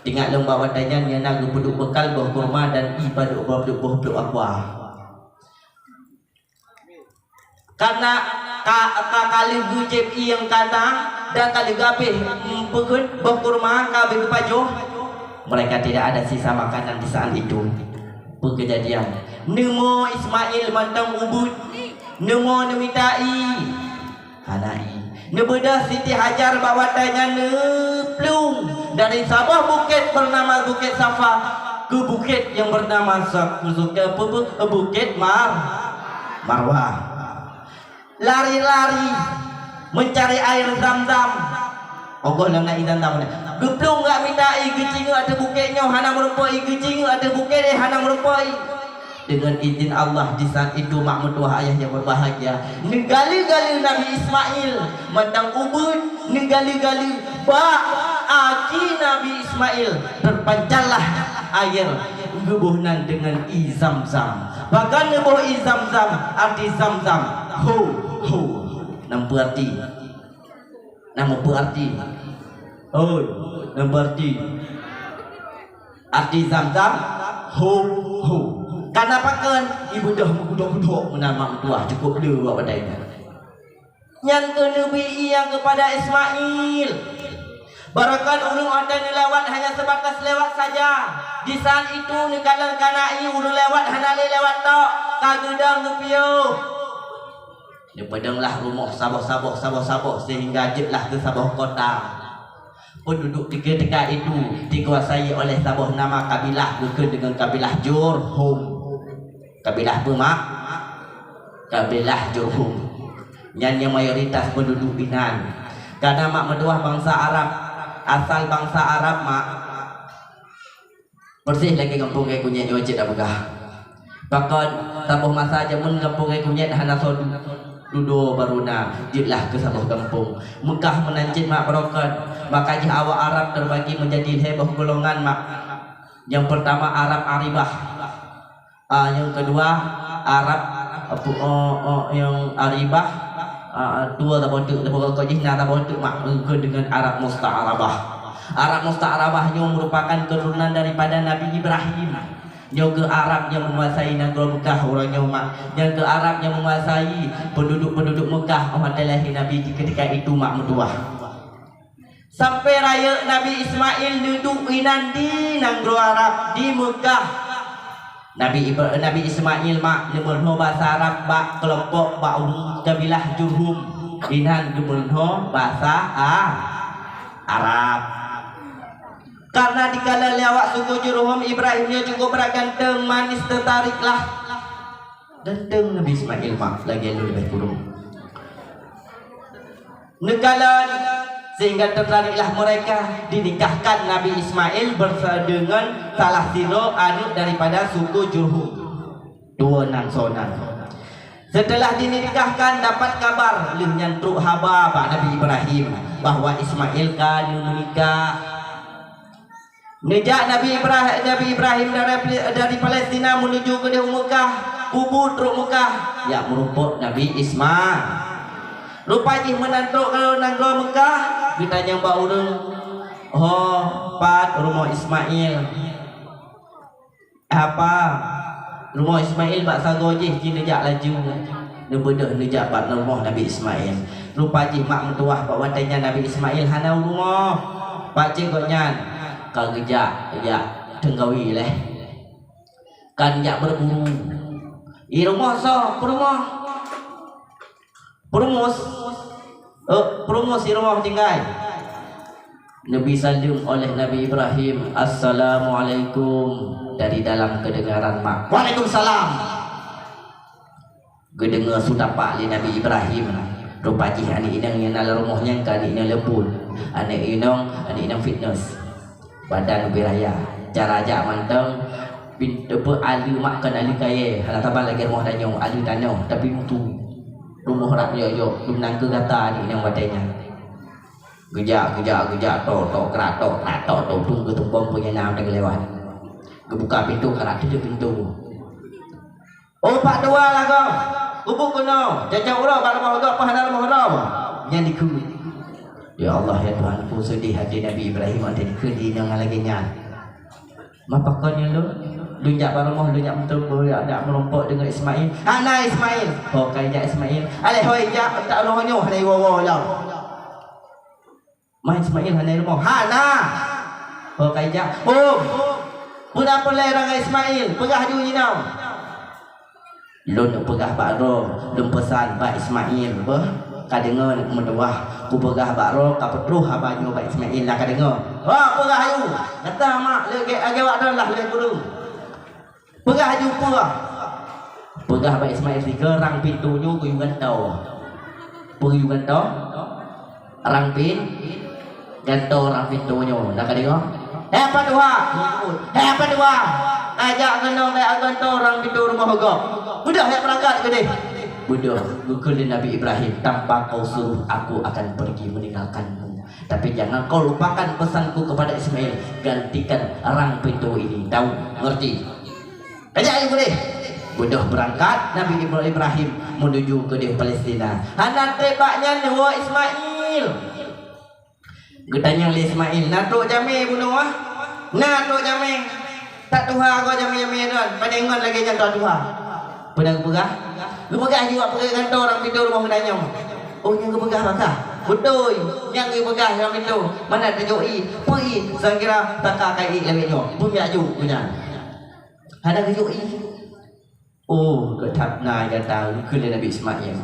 Ingat lôn bak watée nyan, nyang na geupeuduek beukal boh kurma dan ié padub boh pluek, boh pluek aqua. Karena ka, ka, ka lheueh geujieb ié nyang ka na dan ka lheueh gabéh, em, peukheun boh kurma ka habéh geupajoh, mereka tidak ada sisa makanan di saat itu. Peue keujadian? Neumo Ismail mantong ubeuet, neumo neumita ié. Hana ié. Neubeudôh Siti Hajar bak watée nyan neuplueng dari saboh bukét bernama Bukét Safa keu bukét nyang bernama Sa-, Bukét Mar-, Marwah. Lari-lari mencari air Zam-Zam. Ogoh lom na ié Zam-Zam nyan. Geuplueng geumita ié, geucingeuk ateueh bukét nyoe hana meurumpok ié, geucingeuk ateueh bukét, eh, hana meurumpok ié. Dengan izin Allah, di saat itu mak meutuwah ayah yang berbahagia, neugaleue-galeue Nabi Ismail mantong ubeuet, neugaleue-galeue bak aki Nabi Ismail, terpancarlah air geuboh nan dengan ié Zam-Zam. Pakon neuboh ié Zam-Zam, arti Zam-Zam, ho, ho. Nan peue arti? Nan peue arti? Oi, nan peue arti? Arti Zam-Zam, ho, ho. Karena pakon? Ié beudôh meugudok-gudok meunan mak meutuwah, cukup le bak watée nyan. Nyan keuh neubri ié keupada Ismail. Barokon ureuëng watée neulewat hanya sebatas lewat saja. Di saat itu neukalon kana ié ureuëng lewat hana lé lewat tok, ka geudong geupiôh. Neupeudong lah rumoh saboh-saboh, saboh-saboh, sehingga jeuet lah keu saboh kota. Penduduk di ketika itu dikuasai oleh saboh nama kabilah geukheun deungon kabilah Jurhum. Kabilah peue mak? Kabilah Jurhum. Nyan nyang mayoritas penduduk inan. Karena mak meutuwah bansa Arab, asal bansa Arab mak. Persis lagèe gampông Raya Kunyit nyoe cit tapeugah. Pakon saboh masa jameun gampông Raya Kunyit hana soe du-, dudoe barô na, jeuet lah keu saboh gampông. Meukah meunan cit mak beurokon, maka jih awak Arab terbagi menjadi lhèe boh golongan mak. Nyang peurtama Arab Aribah. Ah, nyang keudua Arab, apa, oh, oh, nyang Aribah, ah, dua saboh teuk, saboh teuk jih na saboh teuk mak, engkeu deungon Arab Musta'rabah. Arab Musta'rabah nyoe merupakan keturunan daripada Nabi Ibrahim. Nyoe keuh Arab nyang menguasai nanggroe Meukah uroe nyoe mak. Nyoe keuh Arab nyang menguasai penduduk-penduduk Meukah 'oh watèe lahé Nabi ketika itu mak meutuwah. Sampoe rayeuk Nabi Ismail neuduek inan di nanggroe Arab, di Meukah. Nabi Ibra-, Nabi Ismail mak neumeurunoe basa Arab bak keulompok, bak ureueng kabilah Jurhum. Inan geumeurunoe basa A-, Arab. Karena dikalon lé awak suku Jurhum, Ibrahim nyoe cukup brat ganteng, manis, teutariklah. Ganteng Nabi Ismail mak, lagèe lôn leubeh kureueng. Neukalon, sehingga teutariklah mereka, dinikahkan Nabi Ismail bersa-, dengan salah sidroe aneuk daripada suku Jurhum. Dua nan soe nan. Setelah dinikahkan, dapat kabar, lheueh nyan trok haba bak Nabi Ibrahim bahwa Ismail ka neumeunikah. Neujak Nabi Ibrah-, Nabi Ibrahim dari, dari Palestina menuju keudeh u Meukah, kubu trok Meukah, jak meurumpok Nabi Isma-. Rupa jih meunan trok nanggroe Meukah, geutanyong bak ureueng, "Ho, pat rumoh Ismail?" "Apa?" "Rumoh Ismail bak sagoe jih," ji neujak laju. Neubeudôh neujak bak rumoh Nabi Ismail. Rupa jih mak meutuwah bak watèe nyan Nabi Ismail hana u rumoh. Bak cit gobnyan ka geujak, jak teunggawi lé. Kan jak berburu. I rumoh soe? Peurumoh. Peurumoh. Eh, peurumoh i rumoh tinggai. Neubi saleuem oleh Nabi Ibrahim, "Assalamualaikum," dari dalam keudeungaran mak. "Waalaikumsalam." Geudeungoe su tapak lé Nabi Ibrahim. Rupa jih aneuk inong nyang na lam rumoh nyan ka aneuk inong leupon, aneuk inong, aneuk inong fitness. Badan ubé raya. Cara jak mantong, pin-, apa, aleue mak kon aleue kayèe, hana saban lagèe rumoh tanyoe, aleue tanoh, tapi mutu. Rumoh rab yok-yok, dum nanggroe gata aneuk inong watèe nyan. Geujak, geujak, geujak, tok, tok, krak, tok, krak, tok, tok, dum geutumpông peue nyang na teugeulewat. Geubuka pintoe, krak, tutup pintoe. "Oh, pat dua lagoe, kubu keunoe, cocok uroe bak rumoh gob, peue hana rumoh droe?" Nyan dikheun. Ya Allah, ya Tuhan, peue seudeh até Nabi Ibrahim watèe dikheun di inong lagèe nyan. "Mapakon nyan lôn? Lôn jak bak rumoh, lôn jak meuteumé, jak, jak meurumpok deungon Ismail." "Hana Ismail." "Ho ka ijak Ismail?" "Alah ho ijak, tak uroe nyoe hana iwoe-woe lom." "Ma Ismail hana i rumoh?" "Hana." "Ho ka ijak?" "Hom." "Peue na peureulèe ngon Ismail? Peugah ju jinoe." "Lôn peugah bak droe, lôn peusan bak Ismail, beuh, ka deungoe meutuwah. Kupeugah bak droe, ka peutroh haba nyoe bak Ismail, na ka deungoe." "Ho, peugah ju. Gata mak, lagèe, lagèe awak droe lah lé guru." "Peugah ju peue?" "Peugah bak Ismail sigoe, rang pintoe nyoe geuyue gantoe." "Peue geuyue gantoe?" "Rang pin-, gantoe rang pintoe nyoe." Na ka deungoe? "Hai Pak Tuha!" "Hai Pak Tuha! Ajak keunoe bèk gantoe rang pintoe rumoh gob. Beudôh bèk beurangkat keudeh." "Beudôh," geukheun lé Nabi Ibrahim, "tanpa kau suruh aku akan pergi meninggalkanmu. Tapi jangan kau lupakan pesanku kepada Ismail, gantikan rang pintoe ini. Tahu? Ngerti?" "Kajak ayah boleh." Beudôh beurangkat Nabi Ibra-, Ibrahim menuju keudeh Palestina. Hana trép bak nyan neuwoe Ismail. Geutanyong lé Ismail, "Na trok jamé bunoe?" "Na trok jamé." "That tuha goe jamé-jamé nyan, pane ngon lagèe nyan that tuha." "Peue na geupeugah?" "Geupeugah ju bak peureulèe gantoe rang pintoe rumoh geutanyoe." "Oh, nyan geupeugah bak kah?" "Beutôi, nyan geupeugah rang pintoe." "Mana tajok ie?" "Peue ie?" "Sangkira saka ka ie lawét nyoe. Peue miak ju keu nyan." Hana geuyue ie. "Oh, geuthab na gata," geukheun lé Nabi Ismail.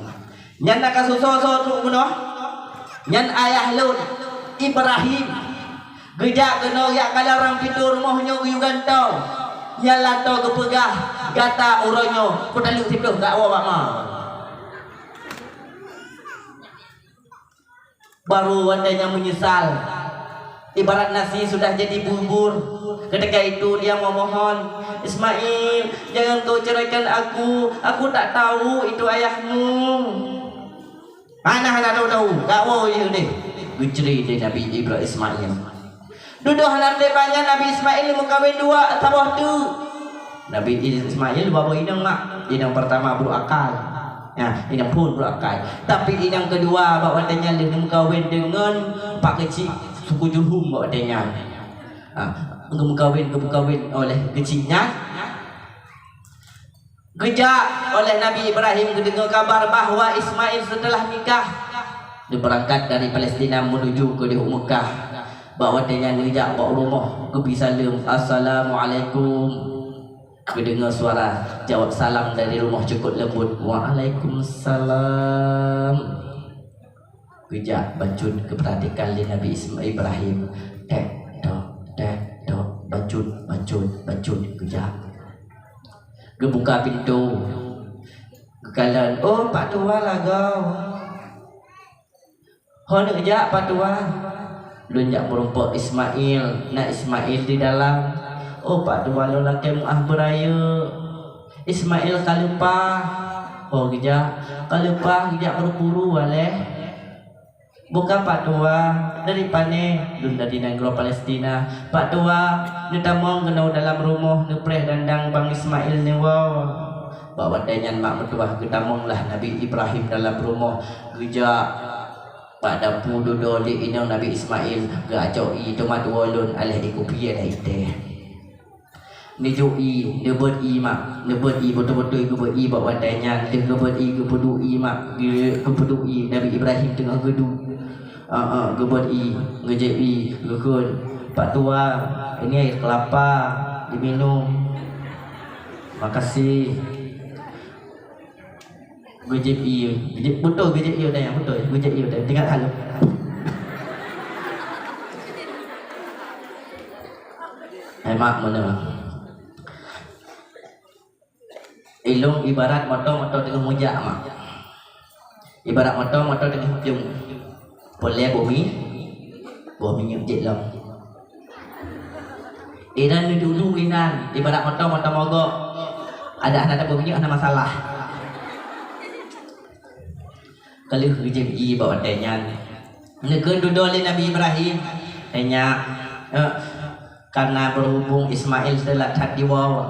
"Nyan na ka susoe soe trok bunoe? Nyan ayah lôn, Ibrahim. Geujak keunoe jak kalon rang pintoe rumoh nyoe geuyue gantoe. Nyan lantô geupeugah, gata uroe nyoe, peutaleuek siplôh gak woe bak ma." Baru watèe nyan meunyeusal. Ibarat nasi sudah jadi bubur. Ketika itu dia memohon, "Ismail, jangan kau ceraikan aku. Aku tak tahu itu ayahmu." "Hana, hana tahu-tahu. Kak woe yeuh deh," geucre lé Nabi Ibra-, Ismail. Dudoe hana trép nyan Nabi Ismail meukawen dua saboh teuk. Nabi Ismail dua boh inong mak. Inong pertama brôk akai. Ya, inong phôn brôk akai. Tapi inong keudua bak watèe nyan lheueh meukawen deungon pak keuchik suku Jurhum bak watèe nyan. Ha, geumeukawen, geumeukawen oleh keuchik nyan. Geujak oleh Nabi Ibrahim geudeungoe kabar bahwa Ismail seuteulah nikah, geubeurangkat dari Palestina meunuju keudeh u Meukah. Bak watèe nyan geujak bak rumoh, geubri saleuem, "Assalamualaikum." Geudeungoe suara jawab salam dari rumoh cukôp leumbot, "Waalaikumsalam." Geujak bacut geupeuratikan lé Nabi Isma-, Ibrahim. Tek, tok, tek, tok, bacut, bacut, bacut, geujak. Geubuka pintoe. Geukalon, "Oh, Pak Tuan lagoe." "Ho neuk jak, Pak Tuan?" "Lôn jak meurumpok Ismail, na Ismail di dalam." "Oh, Pak Tuan, lôn lakèe meu'ah beurayeuk. Ismail ka leupah." "Oh, geujak?" "Ka leupah, geujak beuruburu alèh." "Bukan, Pak Tuan, dari pané?" "Lôn dari nanggroe Palestina." "Pak Tuan, neutamong keunoe dalam rumoh, neupreh dandang bang Ismail neuwoe." Bak watèe nyan mak meutuwah geutamonglah Nabi Ibrahim dalam rumoh, geujak bak dapu dudoe lé inong Nabi Ismail, geuacok ie, "Teuma tuwoe lôn alèh ie kupi alèh itèe." Neujok ie, neubeuet ie mak, neubeuet ie beutôi-beutôi geubeuet ie bak watèe nyan, lheueh geubeuet ie geupeuduek ie mak, geu-, geupeuduek ie Nabi Ibrahim teungoh geuduek. Ah, ah, geubeuet ie, geujép ie, geukheun, "Pak Tuan, ini air kelapa, diminum." "Makasih." Geujép ie, geujép, beutôi geujép ie watèe nyan, beutôi geujép ie watèe nyan. Teuingat hal. Hai mak, meunoe. Ilôn ibarat moto, moto teungoh meujak mak. Ibarat moto, moto teungoh plueng. Peureulèe boh mi-, boh minyeuk jeuet lom. Inan neuduek-duek inan, ibarat moto, moto mogok. Adak hana taboh minyeuk hana masalah. Ka lheueh geujép ie bak watèe nyan, neukheun dudoe lé Nabi Ibrahim, "Hai nyak, eh, karena berhubung Ismail teulat that jiwoe,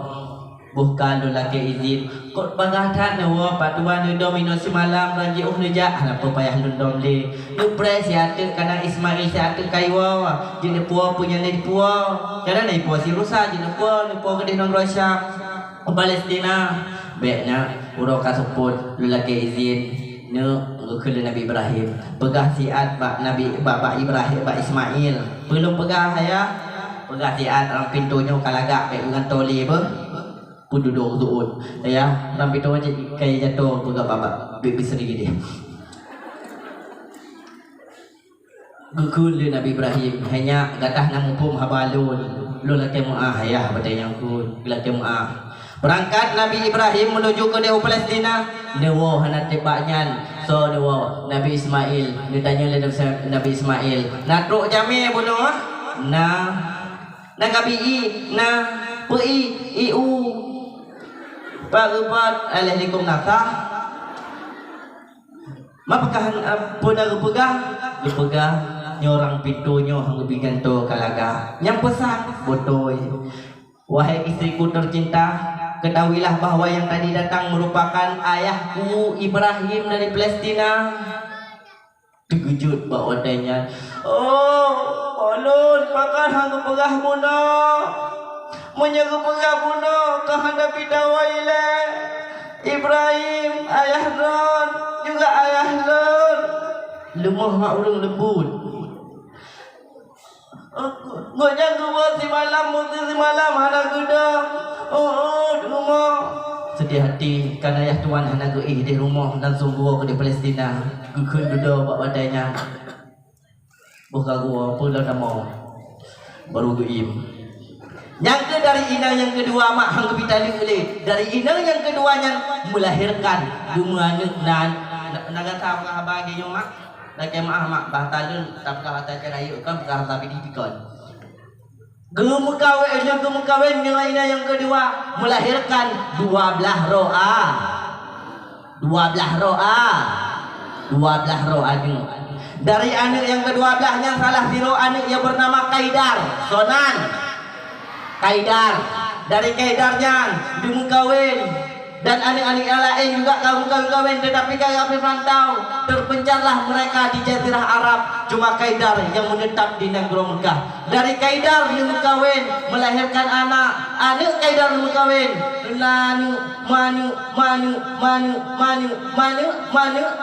boh ka lôn lakèe izin, kok bagah that neuwoe, Pak Tuan, neudom inoe simalam, dan jiôh neujak, hana peue payah lôn dom lé. Neupreh siat teuk, kana Ismail siat teuk ka iwoe, jeuet neupuwoe peue nyang lé jipuwoe. Kana na ipuwoe si rusa, jeuet neupuwoe, neupuwoe keudeh nanggroe Syam." "U Palestina." "Bèk nyak, uroe ka seupôt, lôn lakèe izin." Neuk geukheun lé Nabi Ibrahim, "Peugah siat bak Nabi, bak, bak Ibrahim, bak Ismail." "Peue lôn peugah, Ayah?" "Peugah siat, rang pintoe nyoe ka lagak, bèk geugantoe lé beuh." Peududoe seuôt, "Ayah, rang pintoe nyoe ka jatoe," peugah bak, bak, bak, bak Bisri deh. Geukheun lé Nabi Ibrahim, "Hai nyak, gata hana muphom haba lôn. Lôn lakèe meu'ah, Ayah," watèe nyan kheun, geulakèe meu'ah. Beurangkat Nabi Ibrahim meunuju keudeh u Palestina, neuwoe hana trép bak nyan. Soe neuwoe? Nabi Ismail. Neutanyong lé Nabi Ismail, "Na trok jamé bunoe?" "Na." "Na gabi ie?" "Na." "Peue ie?" "Ie u." "Pat geupat?" "Alèh likôm nasah." "Ma pakon, eh, peue na geupeugah?" "Geupeugah, nyoe rang pintoe nyoe han geubi gantoe ka lagak." "Nyan peusan?" "Beutôi." "Wahai istriku tercinta, ketahuilah bahwa yang tadi datang merupakan ayahku Ibrahim dari Palestina." Teukeujot bak watèe nyan, "Oh, ulôn pakon han geupeugah bunoe? Meunyoe geupeugah bunoe, ka hana pih tawoe ilèe. Ibrahim, ayah droen, juga ayah lôn." Leumoh mak ureueng leumbot. "Gobnyan geuwoe simalam, meuteue simalam hana geudong. Oh, oh, rumoh." Seudeh até, kan ayah tuan hana geuéh di rumoh, langsông geuwoe keudeh Palestina. Geukheun dudoe bak watèe nyan. Boh ka geuwoe, peue lom tamong. Baru geuiem. Nyang keu dari inong nyang keudua mak han geubi taleuek lé. Dari inong nyang keudua nyan melahirkan, geumeuaneuk nan, na, na gata peugah haba lagèe nyoe mak? Lakée meuáh mak, bah talon tapeugah ata cara yue kon, peugah ata bidih dikon. Geumeukawen, geumeukawen ngon inong nyang keudua, melahirkan dua blah roh a. Dua blah roh a. Dua blah roh aneuk. Dari aneuk nyang keudua blah nyan salah sidroe aneuk nyang bernama Kaidar. Sonan. Kaidar. Dari Kaidar nyan geumeukawen. Dan aneuk-aneuk nyang laén juga ka geumeukawen, tetapi ka geumeukawen rantau. Terpencarlah mereka di jazirah Arab. Cuma Kaidar yang menetap di nanggroe Mekah. Dari Kaidar geumeukawen, melahirkan anak. Aneuk Kaidar geumeukawen, aneuk, maneuk, maneuk,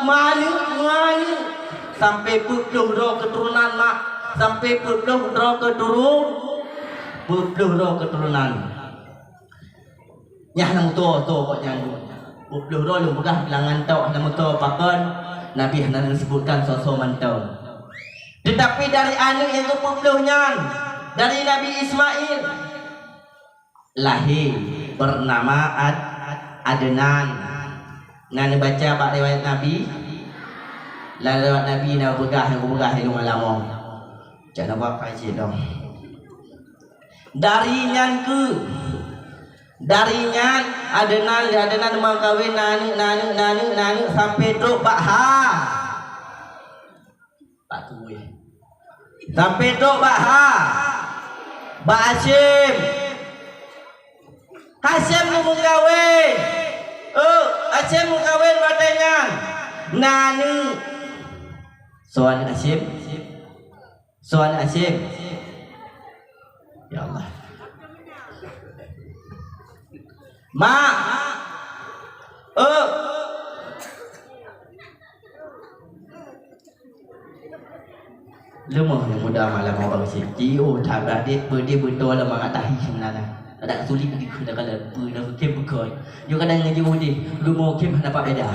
maneuk. Sampai peuet ploh droe keuturonan, mak. Sampai peuet ploh droe keuturu-, peuet ploh droe keuturonan. Nyan hana meututoe kok nyan. Peuet ploh droe lôn peugah bilangan tok hana meututoe pakon, Nabi hana geusebutkan soe-soe mantong. Tetapi dari aneuk nyang keupeuet ploh nyan, dari Nabi Ismail, lahé bernama Ad-, Adnan. Na neubaca bak riwayat Nabi, lam riwayat Nabi na peugah, na peugah ilong alamoe. Cak na buat apa cit dong. Dari nyan keuh, dari nyan, Adnan, lé Adnan meukawen, na aneuk, na aneuk, na aneuk, na aneuk, sampai trok bak Ha. Bak kueh. Sampai trok bak Ha. Bak Hasyim. Hasyim geumeukawen. Oh, Hasyim meukawen watée nyan. Na aneuk. Soe aneuk Hasyim? Soe aneuk Hasyim? Ya Allah. Mak. Oh. Leumah nyang muda malam orang siti. Oh, tak berarti pedih beutôi lah mangat tahi sebenarnya. Ada sulit dikena kalau pun dah fikir beutôi. Yo kadang ngaji udeh, leumah kim hana dapat beda.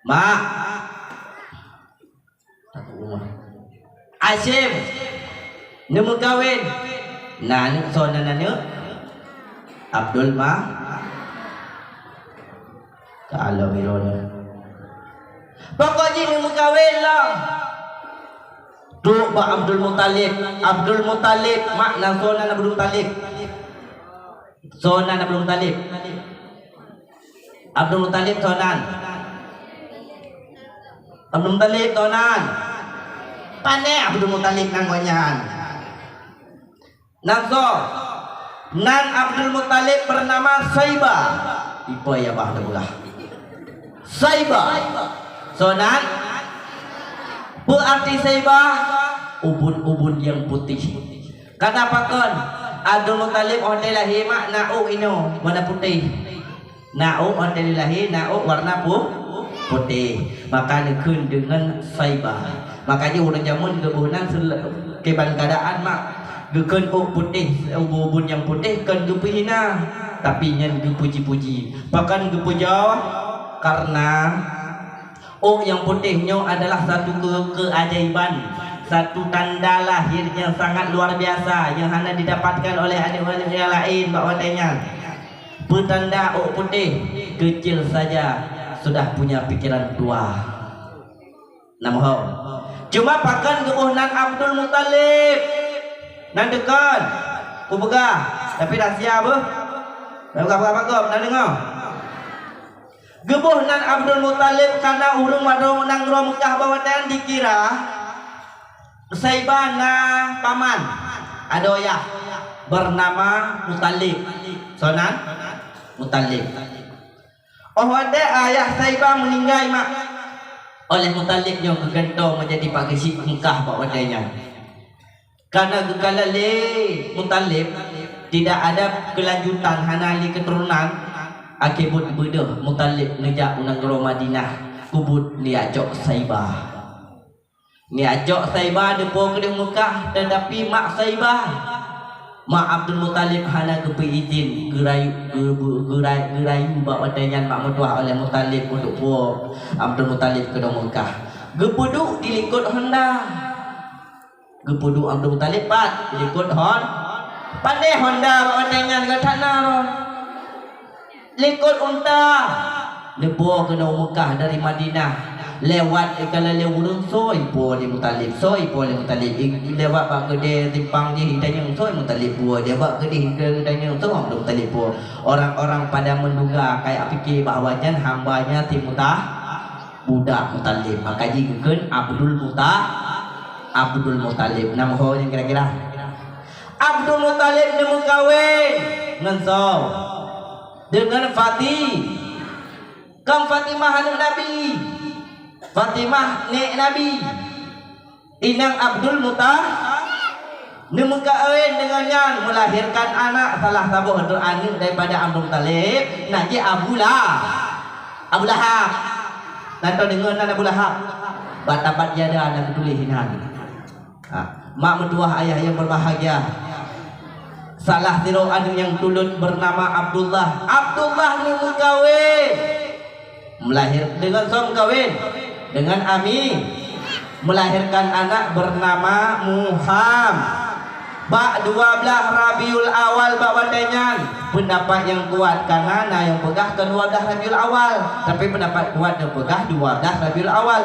Mak. Takut rumah. Hasyim. Neumeukawen. Na aneuk soe nan aneuk? Abdul Ma-, Ka lom ilôn. Pokok jih neumeukawen lom. Trok bak Abdul Muthalib. Abdul Muthalib, mak, na soe nan Abdul Muthalib? Soe nan Abdul Muthalib? Abdul Muthalib soe nan? Abdul Muthalib soe nan? Pane Abdul Muthalib nan gobnyan? Nan soe? Nan Abdul Muthalib bernama Saibah. Ipe ya bah teupeugah. Saibah. Soe nan? Peu arti Saibah? Ubun-ubun nyang putéh. Kana pakon? Abdul Muthalib óh watée lahé mak na ôk inoe warna putéh. Na ôk óh watée lahé na ôk warna pu-, putéh. Maka neukheun deungon Saibah. Maka jih ureuëng jameun geuboh nan sel-, kiban keadaan mak geukheun ôk putéh, ubun-ubun nyang putéh kon geupeuhina, tapi nyan geupuji-puji. Pakon geupujoe? Karena ôk nyang putéh nyoe adalah satu ke-, keajaiban, satu tanda lahir nyang sangat luar biasa nyang hana didapatkan oleh aneuk-aneuk nyang laén bak watée nyan. Peutanda ôk putéh, kecil saja sudah punya pikiran tua. Nam ho. Cuma pakon geuboh nan Abdul Muthalib? Nan deukon. Kupeugah, tapi rahsia beuh. Peugah-peugah bak gob, na deungoe. Geuboh nan Abdul Muthalib karena ureuëng mandum nanggroe Meukah bak watée nyan dikira Saibah na paman, adoe yah, bernama Muthalib. Soe nan? Muthalib. Óh watée ayah Saibah meuninggai mak, oleh Muthalib nyoe geugantoe meujadi pak geuchik Meukah bak watée nyan. Karena geukalon lé Muthalib tidak ada kelanjutan, hana lé keuturonan, akhé buet beudôh Muthalib neujak u nanggroe Madinah, keubuet neujak cok Saibah. Neujak cok Saibah neupo keudeh Meukah, tetapi mak Saibah, mak Abdul Muthalib hana geupeuidhin geurayu, geu-, geuray-, geurayu bak watée nyan mak meutuah oleh Muthalib untuk po Abdul Muthalib keudeh Meukah. Geupeuduek di likot honda. Geupeuduek Abdul Muthalib pat likot hon-, pane honda bak watée nyan gata na ron. Likot unta. Neupo keunoe Meukah dari Madinah. Lewat, eh, kalau lé ureueng, soe po lé Muthalib, soe po lé Muthalib. I, i lewat bak keudè simpang jih, itanyong soe Muthalib po. Lewat keudè, itanyong soe Abdul Muthalib po. Orang-orang pada menduga, kayak pikir bahwa nyan hambanya si Mutah-, budak Muthalib. Maka jih geukheun Abdul Mutah-, Abdul Muthalib. Nama ho nyan kira-kira? Abdul Muthalib neumeukawen ngon soe? Deungon Fati-, Kon Fatimah aneuk Nabi. Fatimah nek Nabi. Inong Abdul Mutha-, neumeukawen deungon nyan, melahirkan anak, salah saboh droe aneuk daripada Abdul Muthalib, nan jih Abu La-, Abu Lahab. Nan tadeungoe nan Abu Lahab. Bak tabat yada na geutuléh inan. Ha, mak meutuwah, ayah yang berbahagia. Salah sidroe aneuk nyang tulot bernama Abdullah. Abdullah ni meukawen. Melahir-, dengan soe meukawen? Dengan Ami. Melahirkan anak bernama Muham. Bak dua belas Rabiul Awal bak watèe nyan, pendapat nyang kuat, karena na nyang peugah ke dua belas Rabiul Awal, tapi pendapat kuat nyang peugah dua belas Rabiul Awal.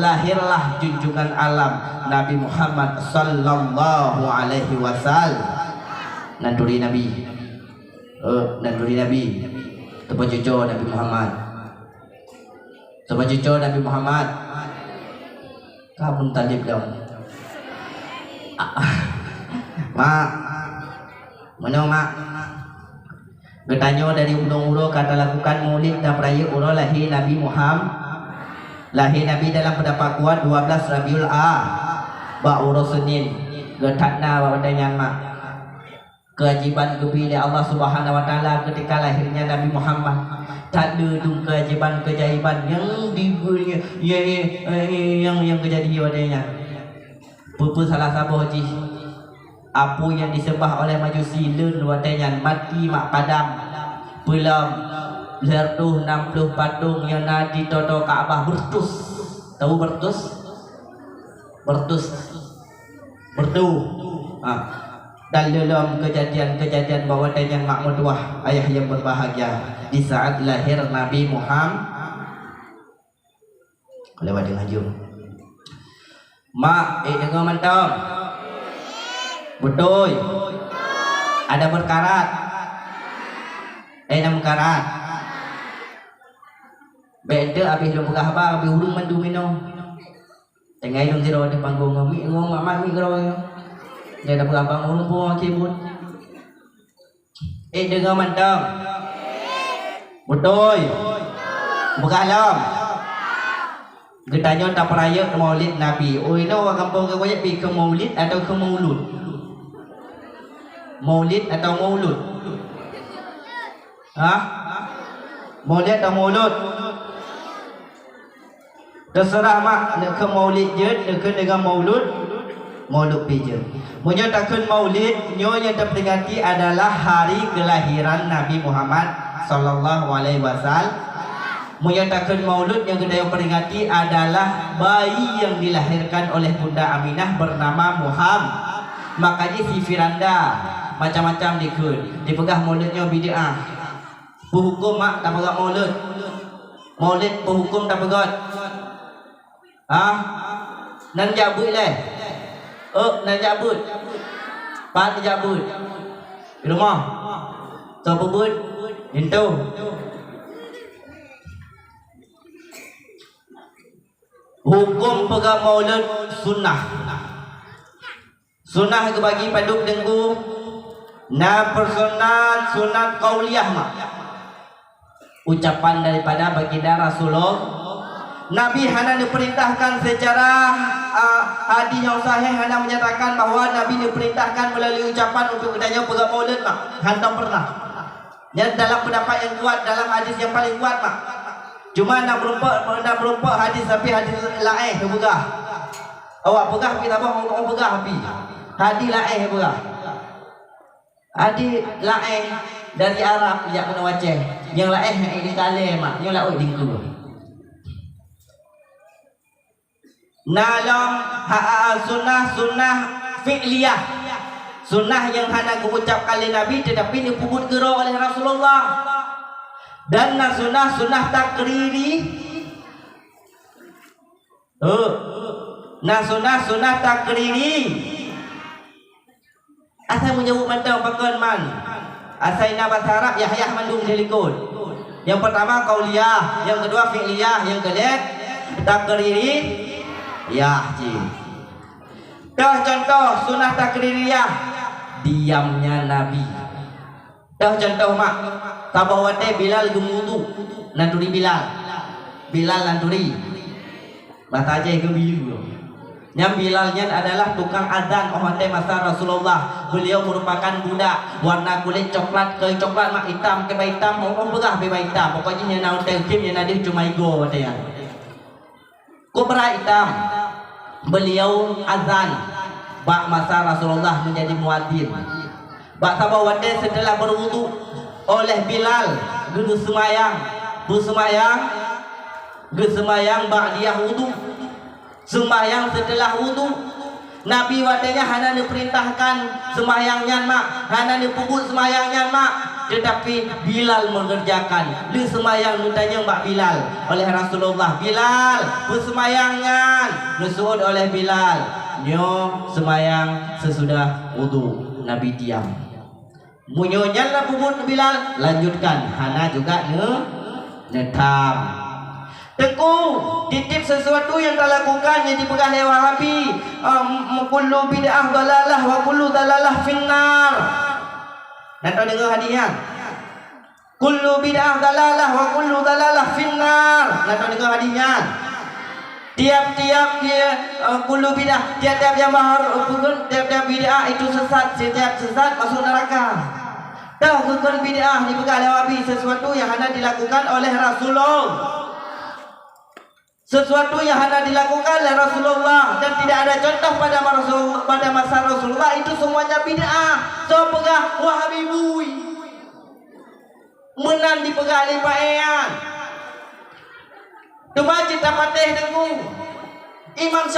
Lahirlah junjungan alam Nabi Muhammad sallallahu alaihi wasallam. Nan turi Nabi. Eh, nan turi Nabi. Teupeu cuco Nabi Muhammad. Teupeu cuco Nabi Muhammad. Ka Abdul Muthalib dong. Mak. Meunoe, Mak. Geutanyoe dari ulôn-ulôn ka talakukan maulid dan peurayeuk uroe lahé Nabi Muham-, lahé Nabi dalam pendapat kuat dua belas Rabiul A, bak uroe Senin. Geutanyoe bak watèe nyan, Mak. Keajaiban geubri lé Allah Subhanahu wa Taala ketika lahirnya Nabi Muhammad. That le dum keajaiban-keajaiban nyang di-, nyang, nyang, nyang keujadi watèe nyan. Peue-peue salah saboh jih, apui nyang diseumbah oleh Majusi leuen watèe nyan mati mak padam. Peulom lhèe reutôh nam ploh patong nyang na di toe-toe Ka'bah bertus. Tahu bertus? Bertus. Bertu. Ha. Dan lom keujadian-keujadian bak watèe nyan mak meutuwah, ayah yang berbahagia, di saat lahir Nabi Muhammad. Lewat dengan jom. Mak, eh, deungoe mantong. Beutôi. Ada berkarat. Eh, na meukarat. Bèk enteuk habéh lôn peugah haba, habéh ureueng mandum inoe. Teungoh lôn sidroe di panggong, ngon mi, ngon mak-mak mi keudroe. Dia dah peugah bang ureueng po akhé buet. Eh, deungoe mantong. Beutôi. Peugah lom. Geutanyoe tapeurayeuk Maulid Nabi. Oh, inoe ureueng gampông keu wajéb pi keu Maulid atau keu Maulud? Maulid atau Maulud? Hah? Maulid atau Maulud? Teuseurah mak, neukheun Maulid jeuet, neukheun deungon Maulud, Maulud pi jeuet. Meunyoe takheun Maulid, nyoe nyang teuperingati adalah hari kelahiran Nabi Muhammad sallallahu alaihi wasallam. Meunyoe takheun Maulud, nyang geutanyoe peringati adalah bayi yang dilahirkan oleh Bunda Aminah bernama Muham-, maka jih si Firanda, macam-macam dikheun. Dipeugah Maulud nyoe bid'ah. Peuhuköm mak tapeugah Maulud. Maulid peuhuköm tapeugah. Hah? Nan jak beuet lé? Ôk, nan jak beuet. Pat jak beuet? Di rumoh. Soe peubeuet? Linto. Huköm peugah Maulud sunnah. Sunnah geubagi padub teungku, na peusunat, sunat qauliyah mak. Ucapan daripada baginda Rasulullah. Nabi hana neupeurintahkan secara, a, hadis nyang sahih hana menyatakan bahwa Nabi neupeurintahkan melalui ucapan untuk geutanyoe peugah Maulud mak. Hantom pernah. Nyan dalam pendapat nyang kuat, dalam hadis nyang paleng kuat mak. Cuma na meurumpok, na meurumpok hadis, tapi hadis laén neupeugah. Awak peugah pi saboh, awak peugah pi. Hadis laén neupeugah. Hadis laén dari Arab jak keunoe u Aceh. Nyang laén hana dikalon mak, nyang laén dikeue. Na lom ha, ha, sunnah, sunnah fi'liyah. Sunnah nyang hana geuucapkan lé Nabi, tetapi neupeubuet keudroe oleh Rasulullah. Dan na sunnah, sunnah takriri. Heuh. Na sunah-sunah takriri. Asai meujaweueb mantong pakon man. Asai na basa Arab, yah-yah mandum di likot. Nyang peurtama qauliyah, nyang keudua fi'liyah, nyang keulhèe takririyah cit. Toh contoh sunah takririyah, diamnya Nabi. Toh contoh mak, saboh watèe Bilal geumeuwudu, nan turi Bilal. Bilal nan turi. Basa Aceh keu bileue. Nyang Bilal nyan adalah tukang azan óh watèe masa Rasulullah. Beliau merupakan budak warna kulit coklat, keu coklat mak, itam, keubai itam, óh peugah beubai itam. Pokoknya nyan na watèe khem, nyan na deuh cuma igoe watèe nyan. Kubra itam. Beliau azan bak masa Rasulullah menjadi muadzin. Bak saboh watèe seuteulah berwudu oleh Bilal, geuseumayang, beuseumayang, geuseumayang ba'diyah wudu. Seumayang seuteulah wudu. Nabi watèe nyan hana neupeurintahkan seumayang nyan mak, hana neupeubuet seumayang nyan mak, teutapi Bilal mengerjakan. Lheuh seumayang neutanyong bak Bilal oleh Rasulullah, "Bilal, peue seumayang nyan?" Neuseuôt oleh Bilal, "Nyoe seumayang sesudah wudu." Nabi diam. Meunyoe nyan na peubuet Bilal, lanjutkan, hana juga ne-, neutam. Teungku, tiep-tiep sesuatu nyang talakukan nyang dipeugah lé Wahabi, em, kullu bid'ah dalalah wa kullu dalalah finnar. Na tadeungoe hadis nyan? Kullu bid'ah dalalah wa kullu dalalah finnar. Na tadeungoe hadis nyan? Tiap-tiap dia, eh, kullu bid'ah, tiap-tiap nyang bahar, eh, bukon, tiap-tiap bid'ah itu sesat, setiap sesat masuk neraka. Toh bukon bid'ah dipeugah lé Wahabi sesuatu yang hana dilakukan oleh Rasulullah. Sesuatu yang hana dilakukan oleh Rasulullah dan tidak ada contoh pada Rasul-, pada masa Rasulullah itu semuanya bid'ah. Soe peugah Wahabi bui. Meunan dipeugah lé Pak Ean. Teuma cit tapatéh deungoe. Imam